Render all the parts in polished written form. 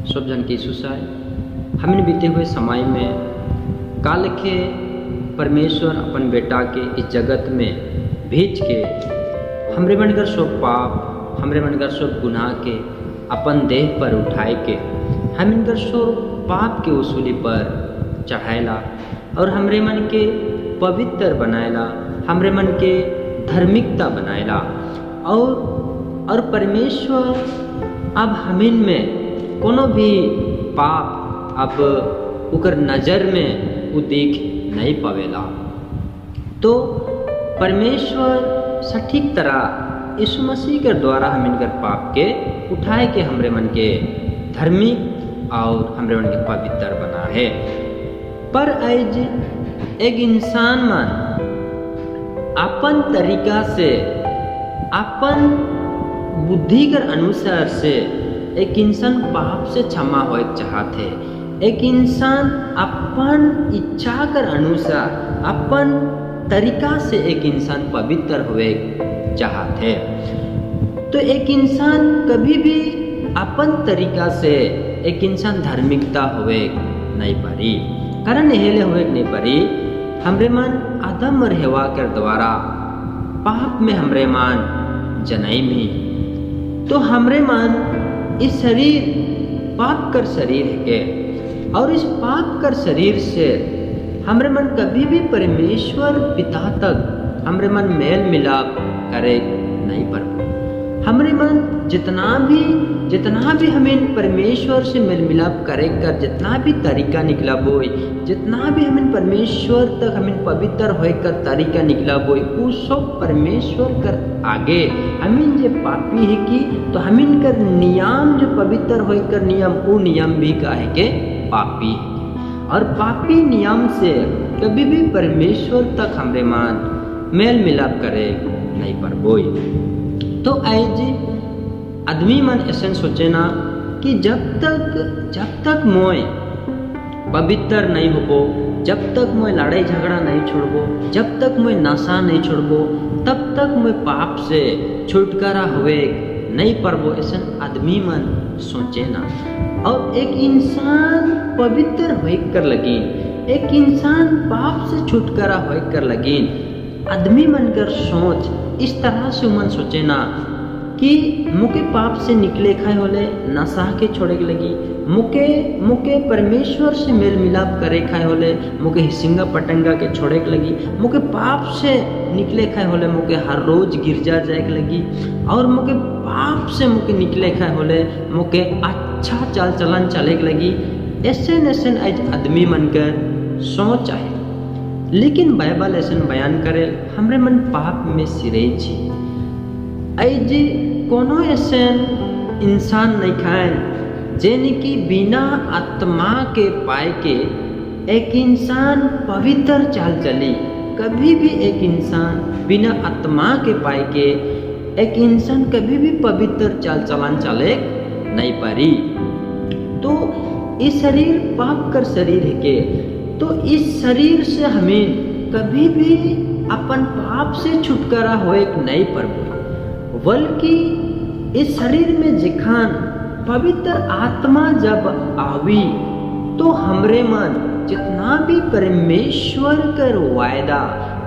सब जन के यीशु साय हमने बीते हुए समय में का लिखे परमेश्वर अपन बेटा के इस जगत में भेज के हमरे बनकर सब पाप, हमरे बनकर सब गुनाह के अपन देह पर उठाए के हम इनकर सब पाप के वसूली पर चढ़ाएला और हमरे मन के पवित्र बनाएला, हमरे मन के धार्मिकता बनाएला और परमेश्वर अब हमिन में कोनो भी पाप अब उकर नज़र में वो देख नहीं पावेला। तो परमेश्वर सटीक तरह यीशु मसीह के द्वारा हम इनकर पाप के उठाए के हमरे मन के धार्मिक और हमरे मन के पवित्र बना है। पर आज एक इंसान मन अपन तरीका से, अपन बुद्धि के अनुसार से एक इंसान पाप से क्षमा होए चाहते। एक इंसान अपन इच्छा कर अनुसार, अपन तरीका से एक इंसान पवित्र हुए चाहते। तो एक इंसान कभी भी अपन तरीका से एक इंसान धार्मिकता हुए नहीं पारी। कारण हेले हुए नहीं पारी, हमरे मन आदम और हेवा के द्वारा पाप में हमरे मन जनई में, तो हमरे मन इस शरीर पाप कर शरीर है के और इस पाप कर शरीर से हमरे मन कभी भी परमेश्वर पिता तक हमरे मन मेल मिलाप करे नहीं पर। हमरे मन जितना भी हमें परमेश्वर से मेल मिलाप करे कर जितना भी तरीका निकला बोई, जितना भी हमें परमेश्वर तक हमें पवित्र होए कर तरीका निकला बोई, वो सब परमेश्वर कर आगे हमें जे पापी है कि तो हमें कर नियम जो पवित्र होए कर नियम, वो नियम भी का है के पापी है और पापी नियम से कभी भी परमेश्वर तक हमरे मान मेल मिलाप करे नहीं पर बोई। तो आज आदमी मन ऐसे सोचे ना कि जब तक मोय पवित्र नहीं होबो, जब तक मोय लड़ाई झगड़ा नहीं छोड़बो, जब तक मोय नशा नहीं छोड़बो, तब तक मोय पाप से छुटकारा हुए नहीं परबो, ऐसा आदमी मन सोचे ना। और एक इंसान पवित्र होए कर लगिन, एक इंसान पाप से छुटकारा होए कर लगिन, आदमी मन कर सोच इस तरह से मन सोचे ना कि मुके पाप से निकले खाए होले नशा के छोड़े के लगी, मुके मुके परमेश्वर से मेल मिलाप करे खाए होले मुके हिसिंगा पटंगा के छोड़े के लगी, मुके पाप से निकले खाए होले मुके हर रोज गिरजा जाए के लगी और मुके पाप से मुके निकले खाए होले मुके अच्छा चाल चलन चले के लगी। ऐसे ऐसे आज आदमी मन कर सोच है, लेकिन बाइबल ऐसे बयान करे हमरे मन पाप में सिरे छी। आज कोनो ऐसे इंसान नहीं खाए जेन की बिना आत्मा के पाए के एक इंसान पवित्र चाल चली। कभी भी एक इंसान बिना आत्मा के पाए के एक इंसान कभी भी पवित्र चाल चलन चले नहीं पारी। तो इस शरीर पाप कर शरीर है के, तो इस शरीर से हमें कभी भी अपन पाप से छुटकारा होए नहीं पर, बल्कि इस शरीर में जिखान पवित्र आत्मा जब आवी तो हमरे मन जितना भी परमेश्वर कर वायदा,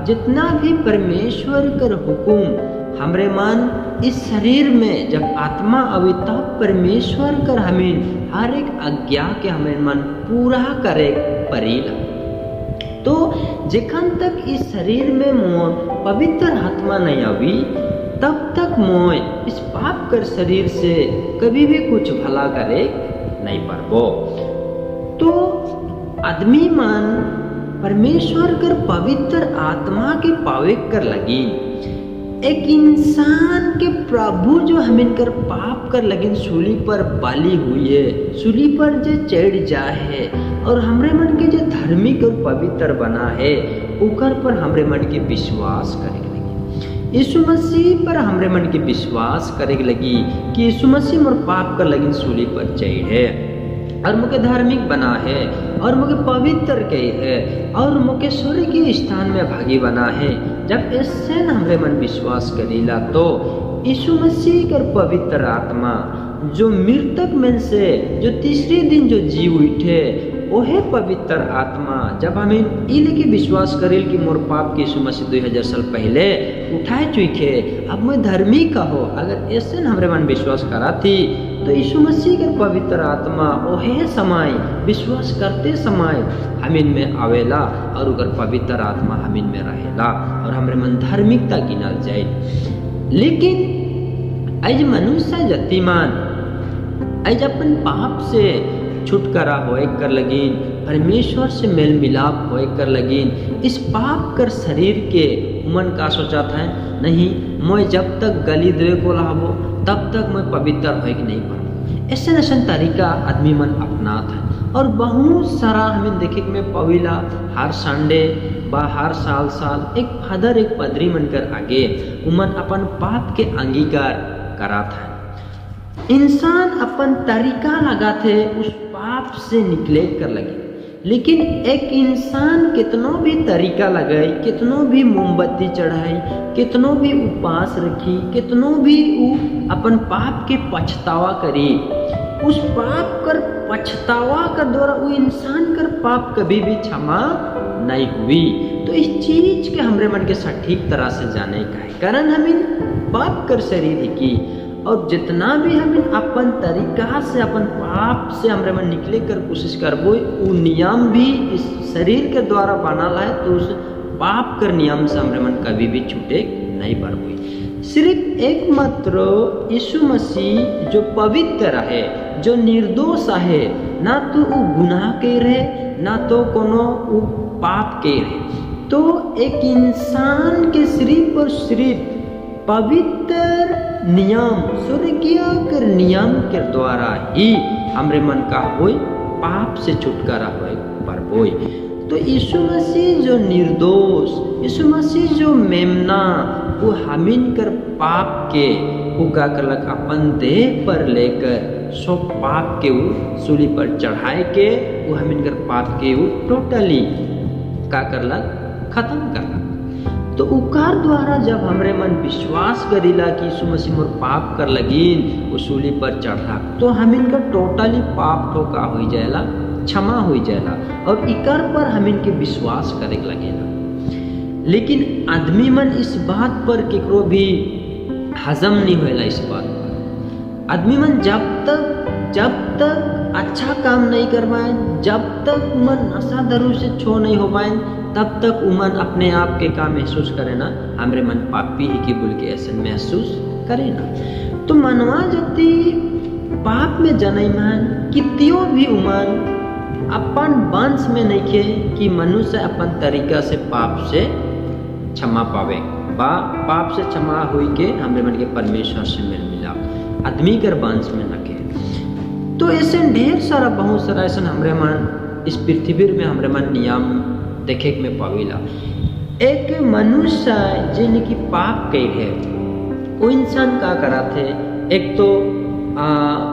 जितना भी परमेश्वर कर हुकुम हमरे मन इस शरीर में जब आत्मा आवी तब परमेश्वर कर हमें हर एक आज्ञा के हमें मन पूरा करे परेला। तो जखन तक इस शरीर में मोह पवित्र आत्मा नहीं आवी तब तक मोह इस पाप कर शरीर से कभी भी कुछ भला करे नहीं पारबो। तो आदमी मन परमेश्वर कर पवित्र आत्मा के पावे कर लगी एक इंसान के प्रभु जो हमें कर पाप कर लगिन सूली पर बाली हुई है, सूली पर जो चढ़ जाए है और हमरे मन के जो धार्मिक और पवित्र बना है उकर पर हमरे मन के विश्वास करे लगी, यीशु मसीह पर हमरे मन के विश्वास करे लगी कि यीशु मसीह मोर पाप कर लगिन सूली पर चढ़ है और मुके धार्मिक बना है और मुके पवित्र कही है और मुके स्वर्गीय स्थान में भागी बना है। जब ऐसे हमरे मन विश्वास करीला तो यीशु मसीह कर पवित्र आत्मा जो मृतक में से जो तीसरे दिन जो जी उठे, ओहे पवित्र आत्मा जब हमें ई लेके विश्वास करेल कि मोर पाप के यीशु मसीह 2000 साल पहले उठाए चुके, अब मैं धर्मी का हो, अगर ऐसे हमरे मन विश्वास करा थी तो यीशु मसीह के पवित्र आत्मा ओहे समय विश्वास करते समय हमिन में आवेला और उकर पवित्र आत्मा हमिन में रहेला और हमरे मन धार्मिकता गिनल जाए। लेकिन आज मनुष्य जतिमान आज अपन पाप से छुटकारा होए कर लगिन, परमेश्वर से मेल मिलाप होए कर लगिन, इस पाप कर शरीर के मन का सोचा था नहीं, मैं जब तक गली देवे को लाबो तब तक मैं पवित्र होए के नहीं पाऊँ। ऐसे ऐसा तरीका आदमी मन अपना था और बहुत सारा हमें देखे में पविला हर संडे बा हर साल साल एक फादर एक पदरी मन कर आगे उमन अपन पाप के अंगीकार करा था। इंसान अपन तरीका लगाते उस पाप से निकले कर लगे, लेकिन एक इंसान कितनो भी तरीका लगाई, कितनो भी मोमबत्ती चढ़ाई, कितनो भी उपवास रखी, कितनो भी उ अपन पाप के पछतावा करी, उस पाप कर पछतावा कर द्वारा वो इंसान कर पाप कभी भी क्षमा नहीं हुई। तो इस चीज के हमरे मन के सटीक तरह से जाने का है, कारण हम इन पाप कर शरीर की और जितना भी हम अपन तरीका से अपन पाप से हमरे मन निकले कर कोशिश करबो, वो नियम भी इस शरीर के द्वारा बनल है, तो उस पाप कर नियम से हमरे मन कभी भी छूटे नहीं पारबो। सिर्फ एकमात्र यीशु मसीह जो पवित्र है, जो निर्दोष है, ना तो वो गुनाह के रहे ना तो कोनो वो पाप के रहे, तो एक इंसान के सिर्फ और सिर्फ पवित्र नियम स्वर्गीय कर नियम के द्वारा ही हमरे मन का होई पाप से छुटकारा होए पर होई। तो यीशु मसीह जो निर्दोष, यीशु मसीह जो मेमना, वो हमिन कर पाप के वो का करलक अपन देह पर लेकर सो पाप के वो सूली पर चढ़ाए के वो हमिन कर पाप के वो टोटली का करलक खत्म करलक। तो उकार द्वारा जब हमरे मन विश्वास करीला कि यीशु मसीह मोर पाप कर लगिन वो सूली पर चढ़ला, तो हम इनका टोटली पाप ठोका हो जाएला, क्षमा हो जाएला और इकर पर हम इनके विश्वास करे लगेला। लेकिन आदमी मन इस बात पर केकरो भी हजम नहीं होएला। इस बात पर आदमी मन जब तक अच्छा काम नहीं कर पाए, जब तक मन नशा दारू से छो नहीं हो पाए, तब तक उमन अपने आप के काम महसूस करे ना, हमरे मन पापी ही की बोल के ऐसे महसूस करे ना। तो मनवा जति पाप में जनई मान कितियो भी उमन अपन वंश में नहीं खे कि मनुष्य अपन तरीका से पाप से क्षमा पावे बा पाप से क्षमा हुई के हमरे मन के परमेश्वर से मिल मिला आदमी कर वंश में न के। तो ऐसे ढेर सारा बहुत सारा ऐसा हमरे मन इस पृथ्वी में हमरे मन नियम देखे में पावेला। एक मनुष्य जिनकी पाप कई है वो इंसान का करा थे, एक तो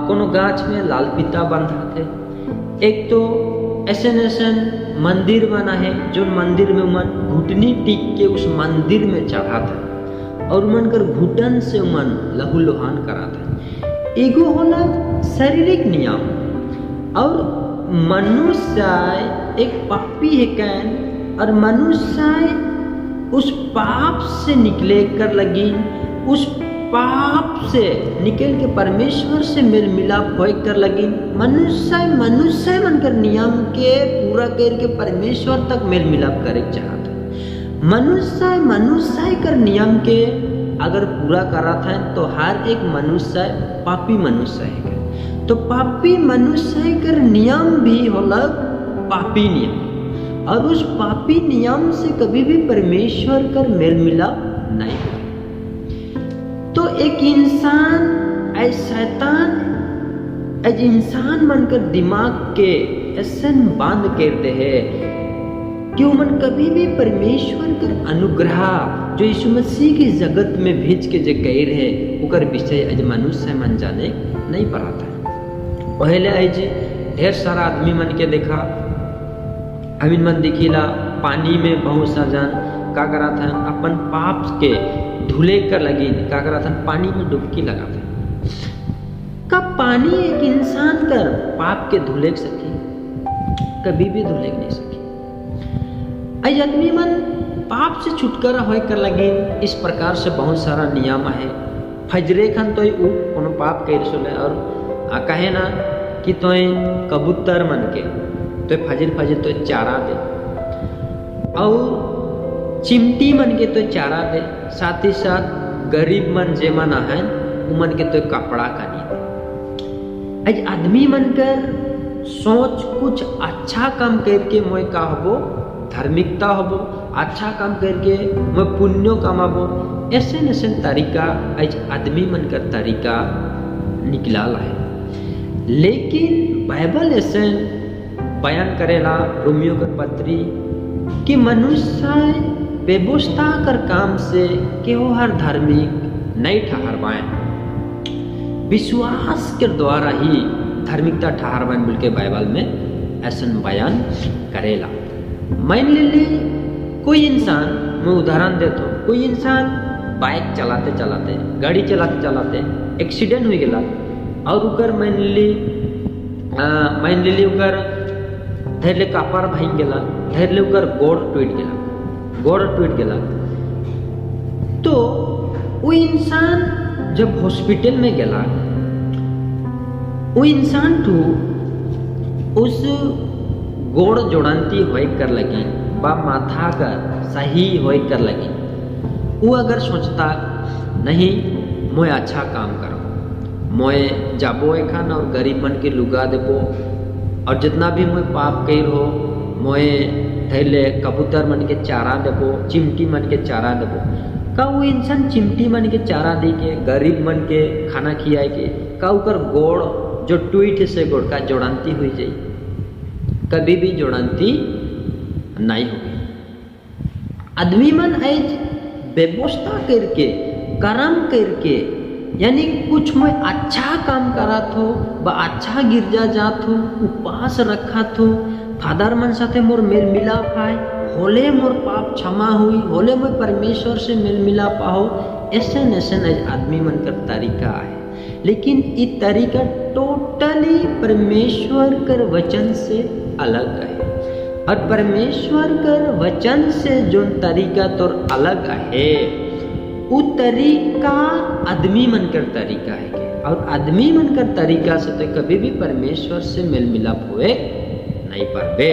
कोनो गाछ में लाल पीता बंधा थे, एक तो ऐसे ऐसे मंदिर बना है जो मंदिर में मन घुटनी टिक के उस मंदिर में चढ़ा था और मन कर घुटन से मन लहू लुहान करा था। एगो होला शारीरिक नियम और मनुष्य एक पापी है can और मनुष्य उस पाप से निकले कर लगी, उस पाप से निकल के परमेश्वर से मेल मिलाप होए कर लगी। मनुष्य मनुष्य बनकर नियम के पूरा करके परमेश्वर तक मेल मिलाप करे चाहता। मनुष्य मनुष्य कर नियम के अगर पूरा करा था तो हर एक मनुष्य पापी मनुष्य है, तो पापी मनुष्य कर नियम भी होला पापी नियम और उस पापी नियम से कभी भी परमेश्वर कर मेल मिलाप नहीं होगा। तो एक इंसान ऐ शैतान ऐ इंसान बनकर दिमाग के ऐसे बांध कर दे है कि वो मन कभी भी परमेश्वर कर अनुग्रह जो यीशु मसीह की जगत में भेज के जो कह रहे उकर विषय अज मनुष्य मन जाने नहीं पड़ा था। पहले आज ढेर सारा आदमी मन के देखा अमीन मन दिखीला पानी में बहुत सा जान का करा था अपन पाप के धुले कर लगी का करा था पानी में डुबकी लगा था। का पानी एक इंसान कर पाप के धुले सकी? कभी भी धुले नहीं सकी। आज आदमी मन पाप से छुटकारा होए कर लगे इस प्रकार से बहुत सारा नियम है। फजरे खन तो उ कोनो पाप कर सोले और कहे ना कि तोय कबूतर मन के तो फजर फजर तो चारा दे और चिमटी मन के तो चारा दे, साथ ही साथ गरीब मन जे मन है उमन के तो कपड़ा का नहीं दे। आज आदमी मन कर सोच कुछ अच्छा काम करके मोय का होबो धार्मिकता होबो, अच्छा काम करके मोय पुण्य कमाबो, ऐसे ऐसे तरीका आज आदमी मन कर तरीका निकलाल है। लेकिन बाइबल ऐसे बयान करेला रोमियो कर पत्री कि मनुष्य व्यवस्था कर काम से केहो हर धार्मिक नहीं ठहरवाए, विश्वास के द्वारा ही धार्मिकता ठहरवाए बोल के बाइबल में ऐसा बयान करेला। मान ली कोई इंसान, मैं उदाहरण देता हूँ, कोई इंसान बाइक चलाते चलाते गाड़ी चलाते चलाते एक्सीडेंट हो गया और उकर मान ली उकर धैर्य कपार भांग गया, धैर्य उकर गोड़ टूट गया, गोड़ टूट गया। तो वो इंसान जब हॉस्पिटल में गया, वो इंसान टू उस गोड़ जोड़ंती होए कर लगी बा माथा कर सही होए कर लगी, वो अगर सोचता नहीं मोय अच्छा काम करो, मोय जाबो एखान और गरीब मन के लुगा देबो और जितना भी मोय पाप कर हो मोय थैले कबूतर मन के चारा देबो, चिमटी मन के चारा देबो, का वो इंसान चिमटी मन के चारा दे के गरीब मन के खाना खियाए के का उकर गोड़ जो टूट से गोड़ का जोड़ंती हुई जाई? कभी भी जोड़ंती नहीं होगी। आदमी मन आज व्यवस्था करके कर्म करके यानी कुछ मैं अच्छा काम करा थो बा अच्छा गिरजा जात हो, उपवास रखा थो, फादर मन साथे मोर मेल मिलाप है, होले मोर पाप क्षमा हुई, होले मोर परमेश्वर से मेल मिलाप आओ, ऐसे ऐसे आदमी मन कर तरीका है। लेकिन ये तरीका टोटली परमेश्वर कर वचन से अलग है और परमेश्वर कर वचन से जो तरीका तो अलग है वो तरीका आदमी मन कर तरीका है के, और आदमी मन कर तरीका से तो कभी भी परमेश्वर से मेल मिलाप हुए नहीं पावे।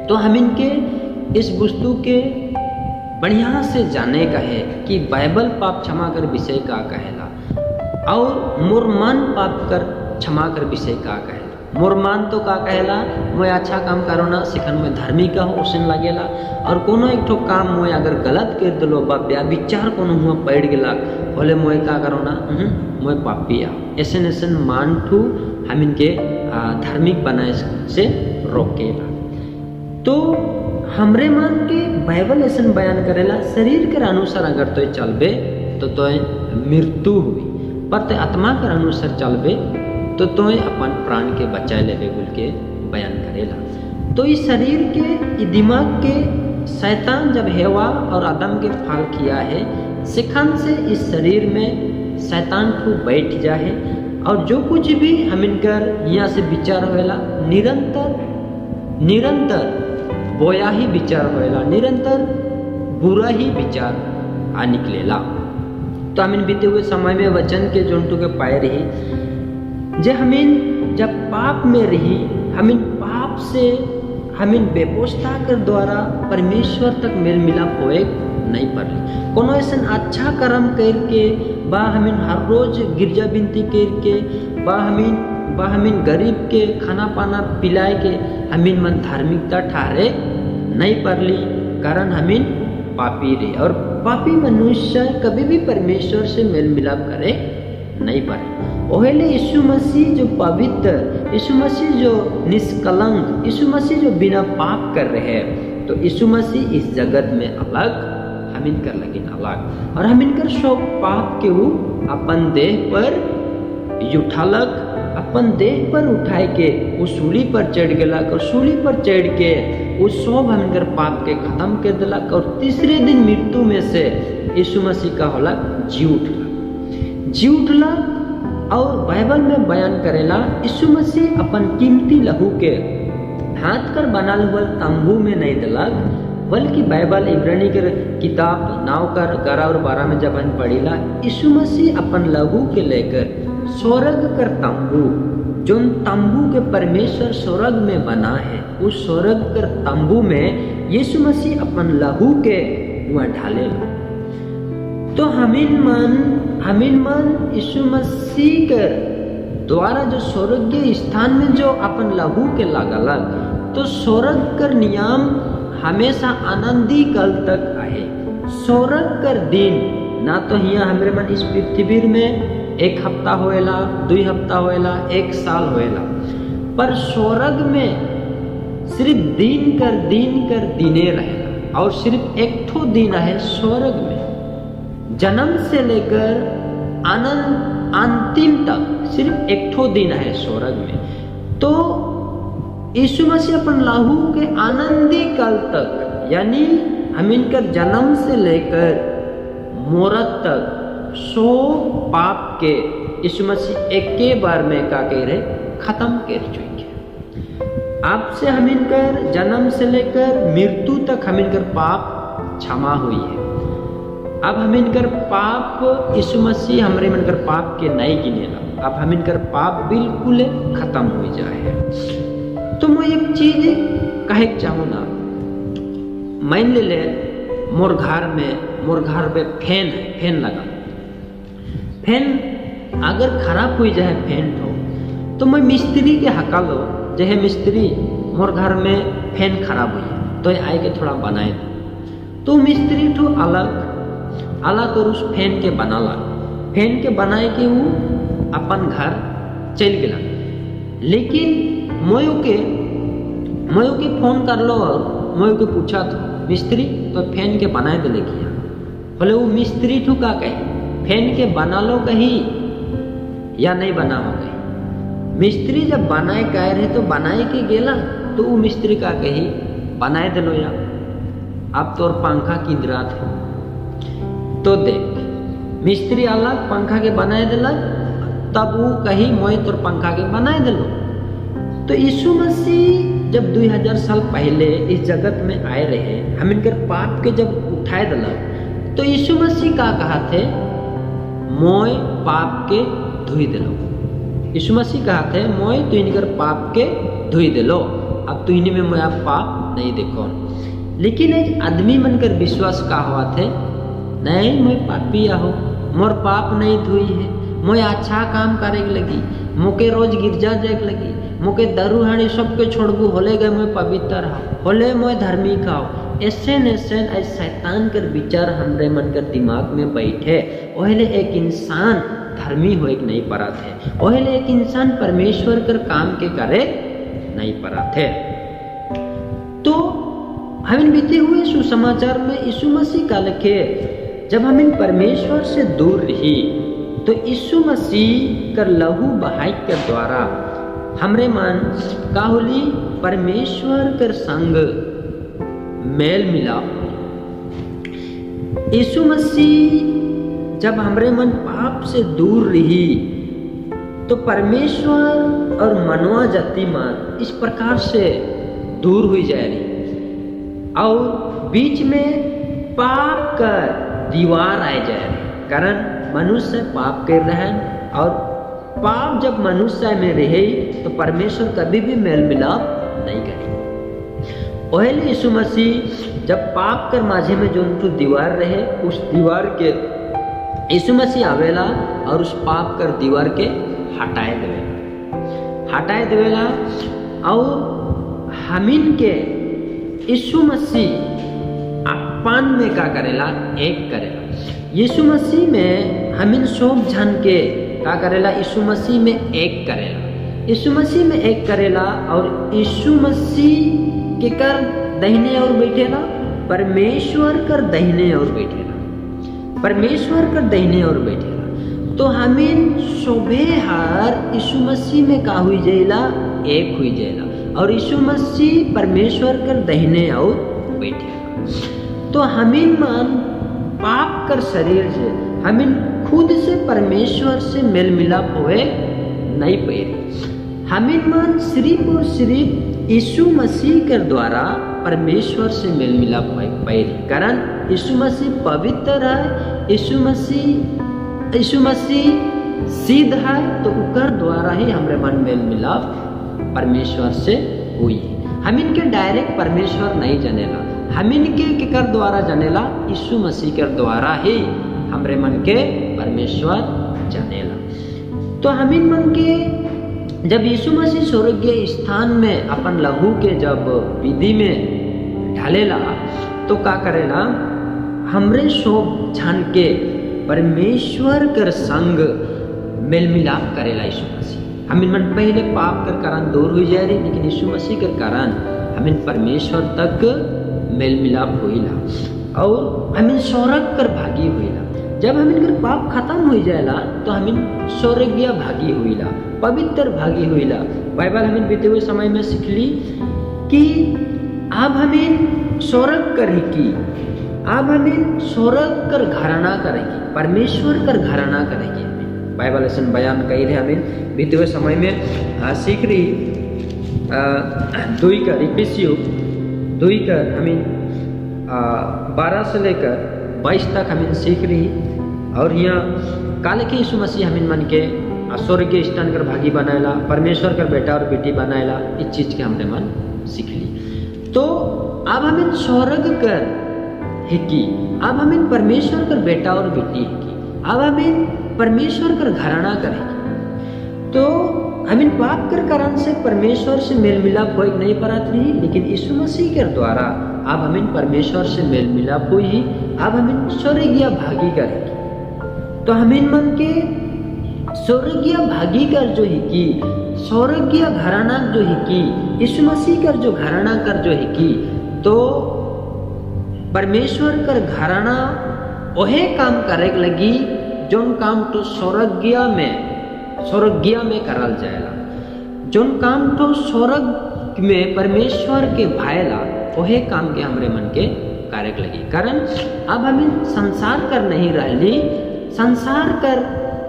तो हम इनके इस वस्तु के बढ़िया से जाने का है कि बाइबल पाप क्षमा कर विषय का कहेला और मोर मन पाप कर क्षमा कर विषय का कहेला। मोर मान तो का कहेला मोय अच्छा काम करो ना सिखन में धार्मिक हो उसन लागेला और कोनो एक ठो काम मोय अगर गलत कर दिलो बा विचार कोनो हुआ पड़ गेला होले मोय का करो ना मोय पापी आ, ऐसे ऐसे मान ठू हम इनके धार्मिक बनाए से रोकेला। तो हमरे मान के बाइबल ऐसा बयान करेला शरीर के अनुसार अगर तो चलबे तो मृत्यु हुई, पर तो आत्मा के अनुसार चलबे तो अपन प्राण के बचाए लेबे बोल के बयान करेला। तो इस शरीर के दिमाग के शैतान जब हेवा और आदम के फाल किया है सिखन से इस शरीर में शैतान को बैठ जाए और जो कुछ भी हम इनकर यहाँ से विचार होएला निरंतर निरंतर बोया ही विचार होएला, निरंतर बुरा ही विचार आ निकलेला। तो हम इन बीते हुए समय में वचन के जोंटू के पाए रही जे हमीन जब पाप में रही हमीन पाप से हमीन व्यवस्था के द्वारा परमेश्वर तक मेल मिलाप होए नहीं पड़ली। कोनो ऐसा अच्छा कर्म करके बा हमीन हर रोज गिरजा बिनती करके बा हमीन गरीब के खाना पाना पिलाए के हमीन मन धार्मिकता ठहरे नहीं पड़ली, कारण हमीन पापी रहे और पापी मनुष्य कभी भी परमेश्वर से मेल मिलाप करे नहीं पारे। ओहेले यीशु मसीह जो पवित्र, यीशु मसीह जो निष्कलंक, यीशु मसीह जो बिना पाप कर रहे हैं, तो यीशु मसीह इस जगत में अलग, हम इनकर लगिन अलग और हम इनकर सब पाप के वो अपन देह पर उठालक, अपन देह पर उठाए के वो सूली पर चढ़ गलक और सूली पर चढ़ के वो सब हम इनकर पाप के खत्म कर दिलक और तीसरे दिन मृत्यु में से यीशु मसीह का होला जी उठला, जी उठला। और बाइबल में बयान करेला यीशु मसीह अपन कीमती लहू के हाथ कर बनल हुआ तंबू में नहीं दिलक, बल्कि बाइबल इब्रानी के किताब 9 कर 11 और 12 में जब हम पढ़ीला, यीशु मसीह अपन लहू के लेकर स्वर्ग कर तंबू, जो तंबू के परमेश्वर स्वर्ग में बना है, उस स्वर्ग कर तंबू में यीशु मसीह अपन लहू के वहाँ ढाले। तो हमिन मन यीशु मसीह कर द्वारा जो स्वर्गीय स्थान में जो अपन लहू के लागलक, तो स्वर्ग कर नियम हमेशा आनंदी कल तक आए। स्वर्ग कर दिन ना तो हिया हमरे मन इस पृथ्वी में 1 हफ्ता होएला, 2 हफ्ता होएला, 1 साल होएला, पर स्वर्ग में सिर्फ दिन कर दिन कर दिने रहेला और सिर्फ एक ठो दिन है स्वर्ग में। जन्म से लेकर आनंद अंतिम तक सिर्फ एक ठो दिन है स्वर्ग में। तो यीशु मसीह अपन लहू के आनंदी काल तक, यानी हम इनकर जन्म से लेकर मोरत तक 100 पाप के यीशु मसीह एक के बार में का कह रहे खत्म कर चुके। आपसे हम इनकर जन्म से लेकर मृत्यु तक हम इनकर पाप क्षमा हुई है। अब हम इनकर पाप यीशु मसीह हमरे मन कर पाप के नहीं गिनेला, अब हम इनकर पाप बिल्कुल खत्म हो जाए है। तो मैं एक चीज कहे चाहूँ ना, मान ले ले मोर घर में फैन है, फैन लगा, फैन अगर खराब हो जाए फैन तो मैं मिस्त्री के हका लो, जहे मिस्त्री मोर घर में फैन खराब हुई है तो आए के थोड़ा बनाए दो। तो मिस्त्री ठो अलग अलग और उस फैन के बनाला, फैन के बनाए के वो अपन घर चल गया। लेकिन मोयो के फोन कर लो और मोयो के पूछा तो मिस्त्री तो फैन के बनाए दे किया, बोले वो मिस्त्री ठू का कहे फैन के बना लो कहीं या नहीं बना हो कहीं। मिस्त्री जब बनाए कह रहे तो बनाए के गेला, तो वो मिस्त्री का कही बनाए दिलो या अब तोर पंखा किंदरा थे। तो देख मिस्त्री अलग पंखा के बनाए दिला, तब वो कही मोए तोर पंखा के बनाए दिलो। तो यीशु मसीह जब 2000 साल पहले इस जगत में आए रहे, हम इनकर पाप के जब उठाए दिला, तो यीशु मसीह का कहा थे मोए पाप के धोई दिलो। यीशु मसीह कहा थे मोए तो इनकर पाप के धोई दिलो, अब तो इन्हीं में मोया पाप नहीं देखो। लेकिन एक आदमी मनकर विश्वास का हुआ थे, नहीं मोए पापी आहो, मोर पाप नहीं धोई है, मोए अच्छा काम करे लगी, मोके रोज गिरजा जाए लगी, मोके दारू हाड़ी सबके छोड़बू, होले गए मोए पवित्र हाओ, होले मोए धार्मिक हाओ। ऐसे ऐसे ऐसे शैतान कर विचार हमरे मन कर दिमाग में बैठे, ओहले एक इंसान धर्मी हो एक नहीं परा थे, ओहले एक इंसान परमेश्वर कर काम के करे नहीं परा थे। तो हम बीते हुए सुसमाचार में यीशु मसीह का लिखे, जब हम इन परमेश्वर से दूर रही तो यीशु मसीह कर लहू बहाई के द्वारा हमरे मन का होली परमेश्वर कर संग मेल मिलाप। यीशु मसीह जब हमरे मन पाप से दूर रही तो परमेश्वर और मनवा जाति मन इस प्रकार से दूर हुई जा रही और बीच में पाप कर दीवार आए जा रही, कारण मनुष्य पाप कर रहे हैं और पाप जब मनुष्य में रहे तो परमेश्वर कभी भी मेल मिलाप नहीं करे। ओहले यीशु मसीह जब पाप कर माझे में जो उनको दीवार रहे, उस दीवार के यीशु मसीह आवेला और उस पाप कर दीवार के हटाए देवेला, हटाए देवेला और हमिन के यीशु मसीह अपन में का करेला, एक करेला। यीशु मसीह में हमिन सब जन के का करेला, यीशु मसीह में एक करेला, यीशु मसीह में एक करेला। और यीशु मसीह के कर दहिने और बैठेला, परमेश्वर कर दहिने और बैठेला, परमेश्वर कर दहिने और बैठेला। तो हमिन शोभे हार यीशु मसीह में का हुई जाएला, एक हुई जाएला और यीशु मसीह परमेश्वर कर दहिने और बैठेला। तो हमिन मन पाप कर शरीर से हमिन खुद से परमेश्वर से मेल मिलाप होए नहीं पैरी। हमिन मन सिर्फ और सिर्फ यीशु मसीह के द्वारा परमेश्वर से मेल मिलाप होए पैरी, कारण यीशु मसीह पवित्र है, यीशु मसीह सिद्ध है, तो उकर द्वारा ही हमरे मन मेल मिलाप परमेश्वर से हुई। हमिन के डायरेक्ट परमेश्वर नहीं जनेला, हमिन के केकर द्वारा जनेला? यीशु मसीह के द्वारा ही हमरे मन के परमेश्वर जनेला। तो हमिन मन के जब यीशु मसीह स्वर्गीय स्थान में अपन लहू के जब विधि में ढालेला तो का करेला, हमरे शोभ छान के परमेश्वर कर संग मेल मिलाप करेला यीशु मसीह। हमिन मन पहले पाप कर कारण दूर हो जाए रही, लेकिन यीशु मसीह के कारण हमिन परमेश्वर तक मेल मिलाप होइला और हमिन स्वर्ग कर भागी होइला। जब हमिन कर पाप खत्म हो जाएला तो हमिन स्वर्गीय भागी होइला, पवित्र भागी होइला। बाइबल हमिन बीते हुए समय में सीखली कि अब हमिन स्वर्ग कर की, अब हमिन स्वर्ग कर घराना करेगी, परमेश्वर कर घराना करेगी। हमें बाइबल ऐसा बयान कही रहे, हमिन बीते हुए समय में सीख रही दुई कर इफिसियो दुई कर हमिन 12 से लेकर 22 तक हमिन सीख रही। और यहाँ काले के यीशु मसीह हमिन मन के स्वर्गीय स्थान कर भागी बनाएला, परमेश्वर कर बेटा और बेटी बनाएला, इस चीज के हमने मन सीख ली। तो अब हमिन स्वर्ग कर हिकी, अब हमिन परमेश्वर कर बेटा और बेटी हिकी, अब हमिन परमेश्वर कर घराना करेगी। तो हमिन पाप कर कारण से परमेश्वर से मेल मिलाप हो नहीं परात रही, लेकिन यीशु मसीह के द्वारा अब हमिन परमेश्वर से मेल मिलाप हुई, अब हमिन स्वर्गीय भागी करेगी। तो हमिन मन के स्वर्गीय भागी कर जो हिकी, स्वर्गीय घराना जो हिकी, यीशु मसीह कर जो घराना कर जो हिकी, तो परमेश्वर कर घराना ओहे काम करे लगी जोन काम तो स्वर्गीय में करल जाएला, जोन काम तो स्वर्ग में परमेश्वर के भायला ओहे काम के हमरे मन के कार्य लगी। कारण अब हमें संसार कर नहीं रहली, संसार कर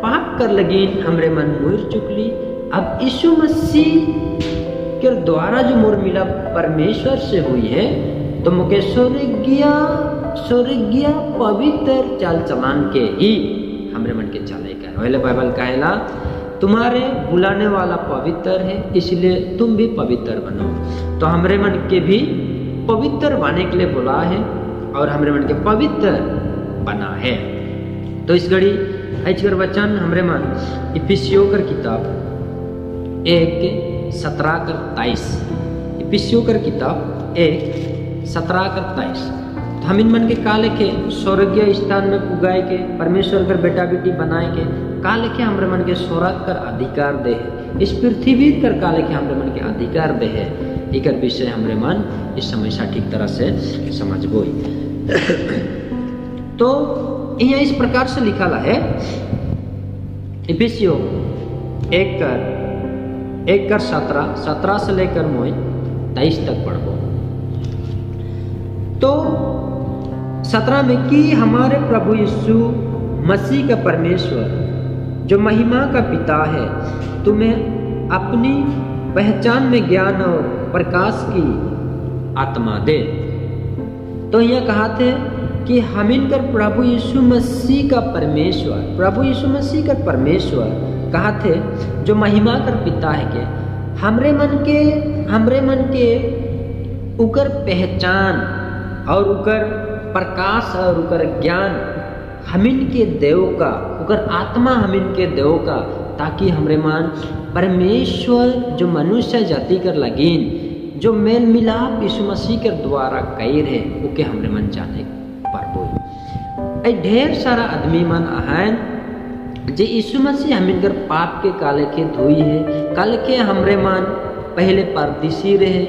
पाप कर लगी हमरे मन मुर चुकली। अब यीशु मसीह के द्वारा जो मोर मिला परमेश्वर से हुई है, तो मुके स्वर्गीय पवित्र चाल चलान के ही हमरे मन के चले कर। पहले बाइबल कहेला तुम्हारे बुलाने वाला पवित्र है, इसलिए तुम भी पवित्र बनो। तो हमरे मन के भी पवित्र बने के लिए बुला है और हमरे मन के पवित्र बना है। तो इस घड़ी ऐचकर वचन हमरे मन इफिसियों कर किताब 1:17-23, इफिसियों कर किताब 1:17-23। तो हम इन मन के काले के स्वर्गीय स्थान में पुगाए के परमेश्वर कर बेटा बेटी बनाए के काले के हमरे मन के स्वर्ग कर अधिकार दे है, इस पृथ्वी कर काले के हमरे मन के अधिकार दे है। एकर विषय हमरे मन इस समय ठीक तरह से समझबो। तो यह इस प्रकार से लिखा है इफिसियो 1:17, 17 से लेकर मोय 23 तक पढ़बो। तो 17 में कि हमारे प्रभु यीशु मसीह का परमेश्वर जो महिमा का पिता है तुम्हें अपनी पहचान में ज्ञान और प्रकाश की आत्मा दे। तो यह कहा थे कि हमिन कर प्रभु यीशु मसीह का परमेश्वर, प्रभु यीशु मसीह का परमेश्वर कहा थे जो महिमा कर पिता है के हमरे मन के उकर पहचान और उकर प्रकाश और उकर ज्ञान हमिन के देव का, उकर आत्मा हमिन के देव का, ताकि हमरे मन परमेश्वर जो मनुष्य जाति कर लगिन जो मेल मिलाप यीशु मसीह के द्वारा कई रहे ओके हमरे मन जाने पारबो। ऐ ढेर सारा आदमी मन आहन जे यीशु मसीह हमिन कर पाप के काले के धोई है, काले के हमरे मन पहले परदेसी रहे,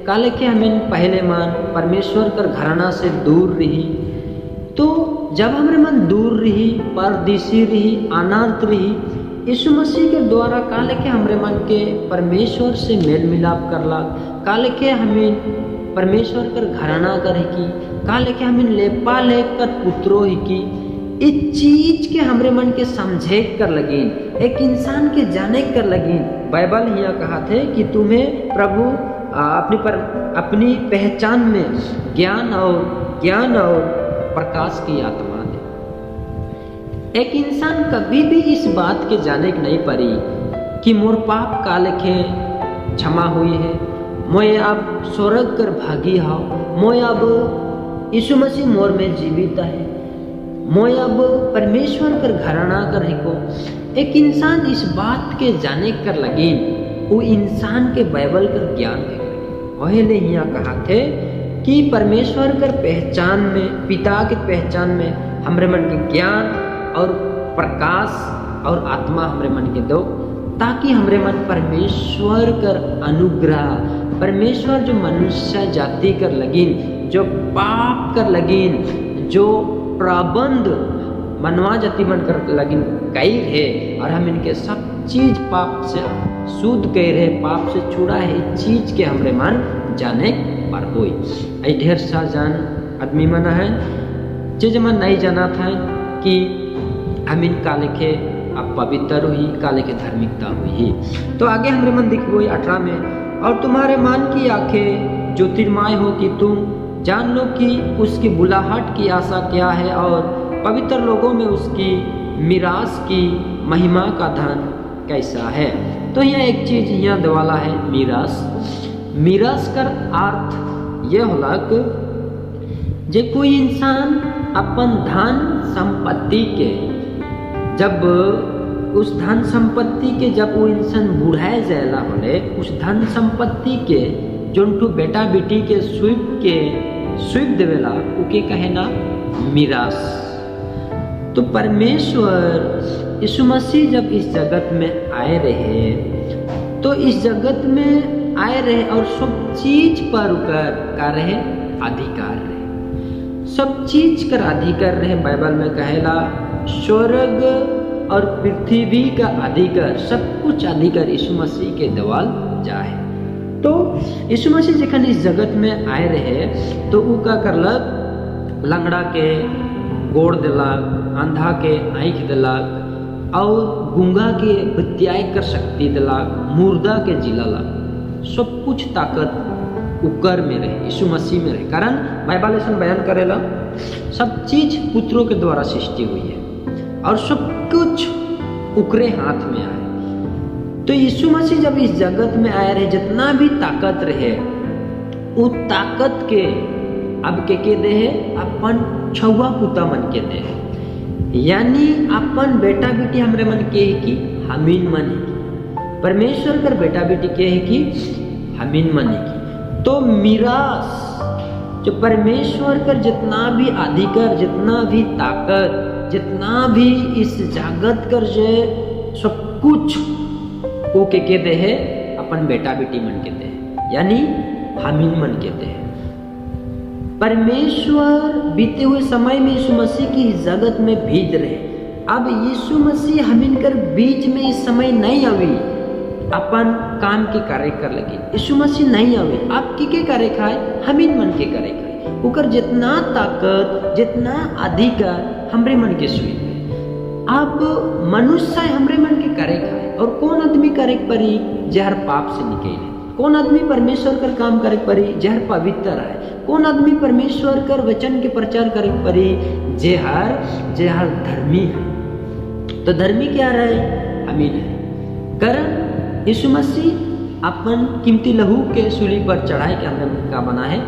काले के हमिन पहले मन परमेश्वर कर घराना से दूर रही। तो जब हमरे मन दूर रही, परदेसी रही, अनाथ रही, यीशु मसीह के द्वारा काले के हमरे मन के परमेश्वर से मेल मिलाप करला, काले के हमें परमेश्वर कर घराना करे की, काले के हमें लेपा लेकर पुत्रो ही की। इस चीज के हमरे मन के समझे कर लगिन, एक इंसान के जाने कर लगिन। बाइबल यहाँ कहा थे कि तुम्हें प्रभु अपनी पहचान में ज्ञान और प्रकाश की आत्मा दे। एक इंसान कभी भी इस बात के जाने के नहीं पड़ी कि मोर पाप का लेखे क्षमा हुई है, मोय अब स्वर्ग कर भागी हाव, मोय अब यीशु मसीह मोर में जीवित है, मोय अब परमेश्वर कर घराना कर को। एक इंसान इस बात के जाने कर लगिन, वो इंसान के बाइबल कर ज्ञान है। वही ले यहाँ कहा थे कि परमेश्वर कर पहचान में, पिता के पहचान में हमरे मन के ज्ञान और प्रकाश और आत्मा हमरे मन के दो, ताकि हमरे मन परमेश्वर कर अनुग्रह, परमेश्वर जो मनुष्य जाति कर लगिन, जो पाप कर लगिन, जो प्रबंध मनवा जाति मन कर लगिन कई है, और हम इनके सब चीज पाप से शुद्ध कई रहे, पाप से छुड़ा है, चीज के हमरे मन जाने पर होई। ऐ ढेर सा जान आदमी मना है जे मन नहीं जाना था कि हम इन का लेखे अब पवित्र हुई, का लेखे धार्मिकता हुई। तो आगे हमरे मन दिखो 18 में, और तुम्हारे मन की आंखें ज्योतिर्मय हो कि तुम जान लो कि उसकी बुलाहट की आशा क्या है और पवित्र लोगों में उसकी मिरास की महिमा का धन कैसा है। तो यह एक चीज यहाँ दवाला है मिरास। मिरास कर अर्थ यह होला कि जे कोई इंसान अपन धन संपत्ति के जब उस धन संपत्ति के जब वो इंसान बुढ़ाए जाएला होले, उस धन संपत्ति के जोन ठो बेटा बेटी के स्वीप देवेला, उके कहे ना मिरास। तो परमेश्वर यीशु मसीह जब इस जगत में आए रहे, तो इस जगत में आए रहे और सब चीज पर उकर का रहे अधिकार रहे, सब चीज कर अधिकार रहे। बाइबल में कहेला स्वर्ग और पृथ्वी का अधिकार, सब कुछ अधिकार यीशु मसीह के दवाल जाए। तो यीशु मसीह जखन इस जगत में आए रहे तो उ का करलक, लंगड़ा के गोड़ दिलक, अंधा के आँख दिलक और गूंगा के बतियाए कर शक्ति दिलक, मुर्दा के जिलालक। सब कुछ ताकत उकर में रहे, यीशु मसीह में रहे। कारण बाइबल ऐसा बयान करेला सब चीज पुत्रों के द्वारा सृष्टि हुई है और सब कुछ उकरे हाथ में आए। तो यीशु मसीह जब इस जगत में आए रहे, जितना भी ताकत रहे वो ताकत के अब के दे है, अपन छुआ पुता मन के दे है, यानी अपन बेटा बेटी हमरे मन के है कि हमीन मन है की परमेश्वर कर बेटा बेटी के है कि हमीन मन है की। तो मिरास जो परमेश्वर कर जितना भी अधिकार, जितना भी ताकत, जितना भी इस जगत कर जे सब कुछ वो के दे है, अपन बेटा बेटी मन के दे है, यानी हमीन मन के दे है। परमेश्वर बीते हुए समय में यीशु मसीह की जगत में भीज रहे। अब यीशु मसीह हमीन कर बीच में इस समय नहीं आवी अपन काम के कार्य कर लगे, यीशु मसीह नहीं आवे आप के कार्य खाए, हमीन मन के कार्य खाए। उकर जितना ताकत जितना अधिकार हमरे मन के सुई है। अब मनुष्य हमरे मन के करे खाए, और कौन आदमी करे परी जहर पाप से निकले, कौन आदमी परमेश्वर कर काम करे परी जहर पवित्र है, कौन आदमी परमेश्वर कर वचन के प्रचार करे परी जेहर जेहर धर्मी है। तो धर्मी क्या रहे, अमीन है। कारण यीशु मसीह अपन कीमती लहू के सूली पर चढ़ाए के हमें का बना है,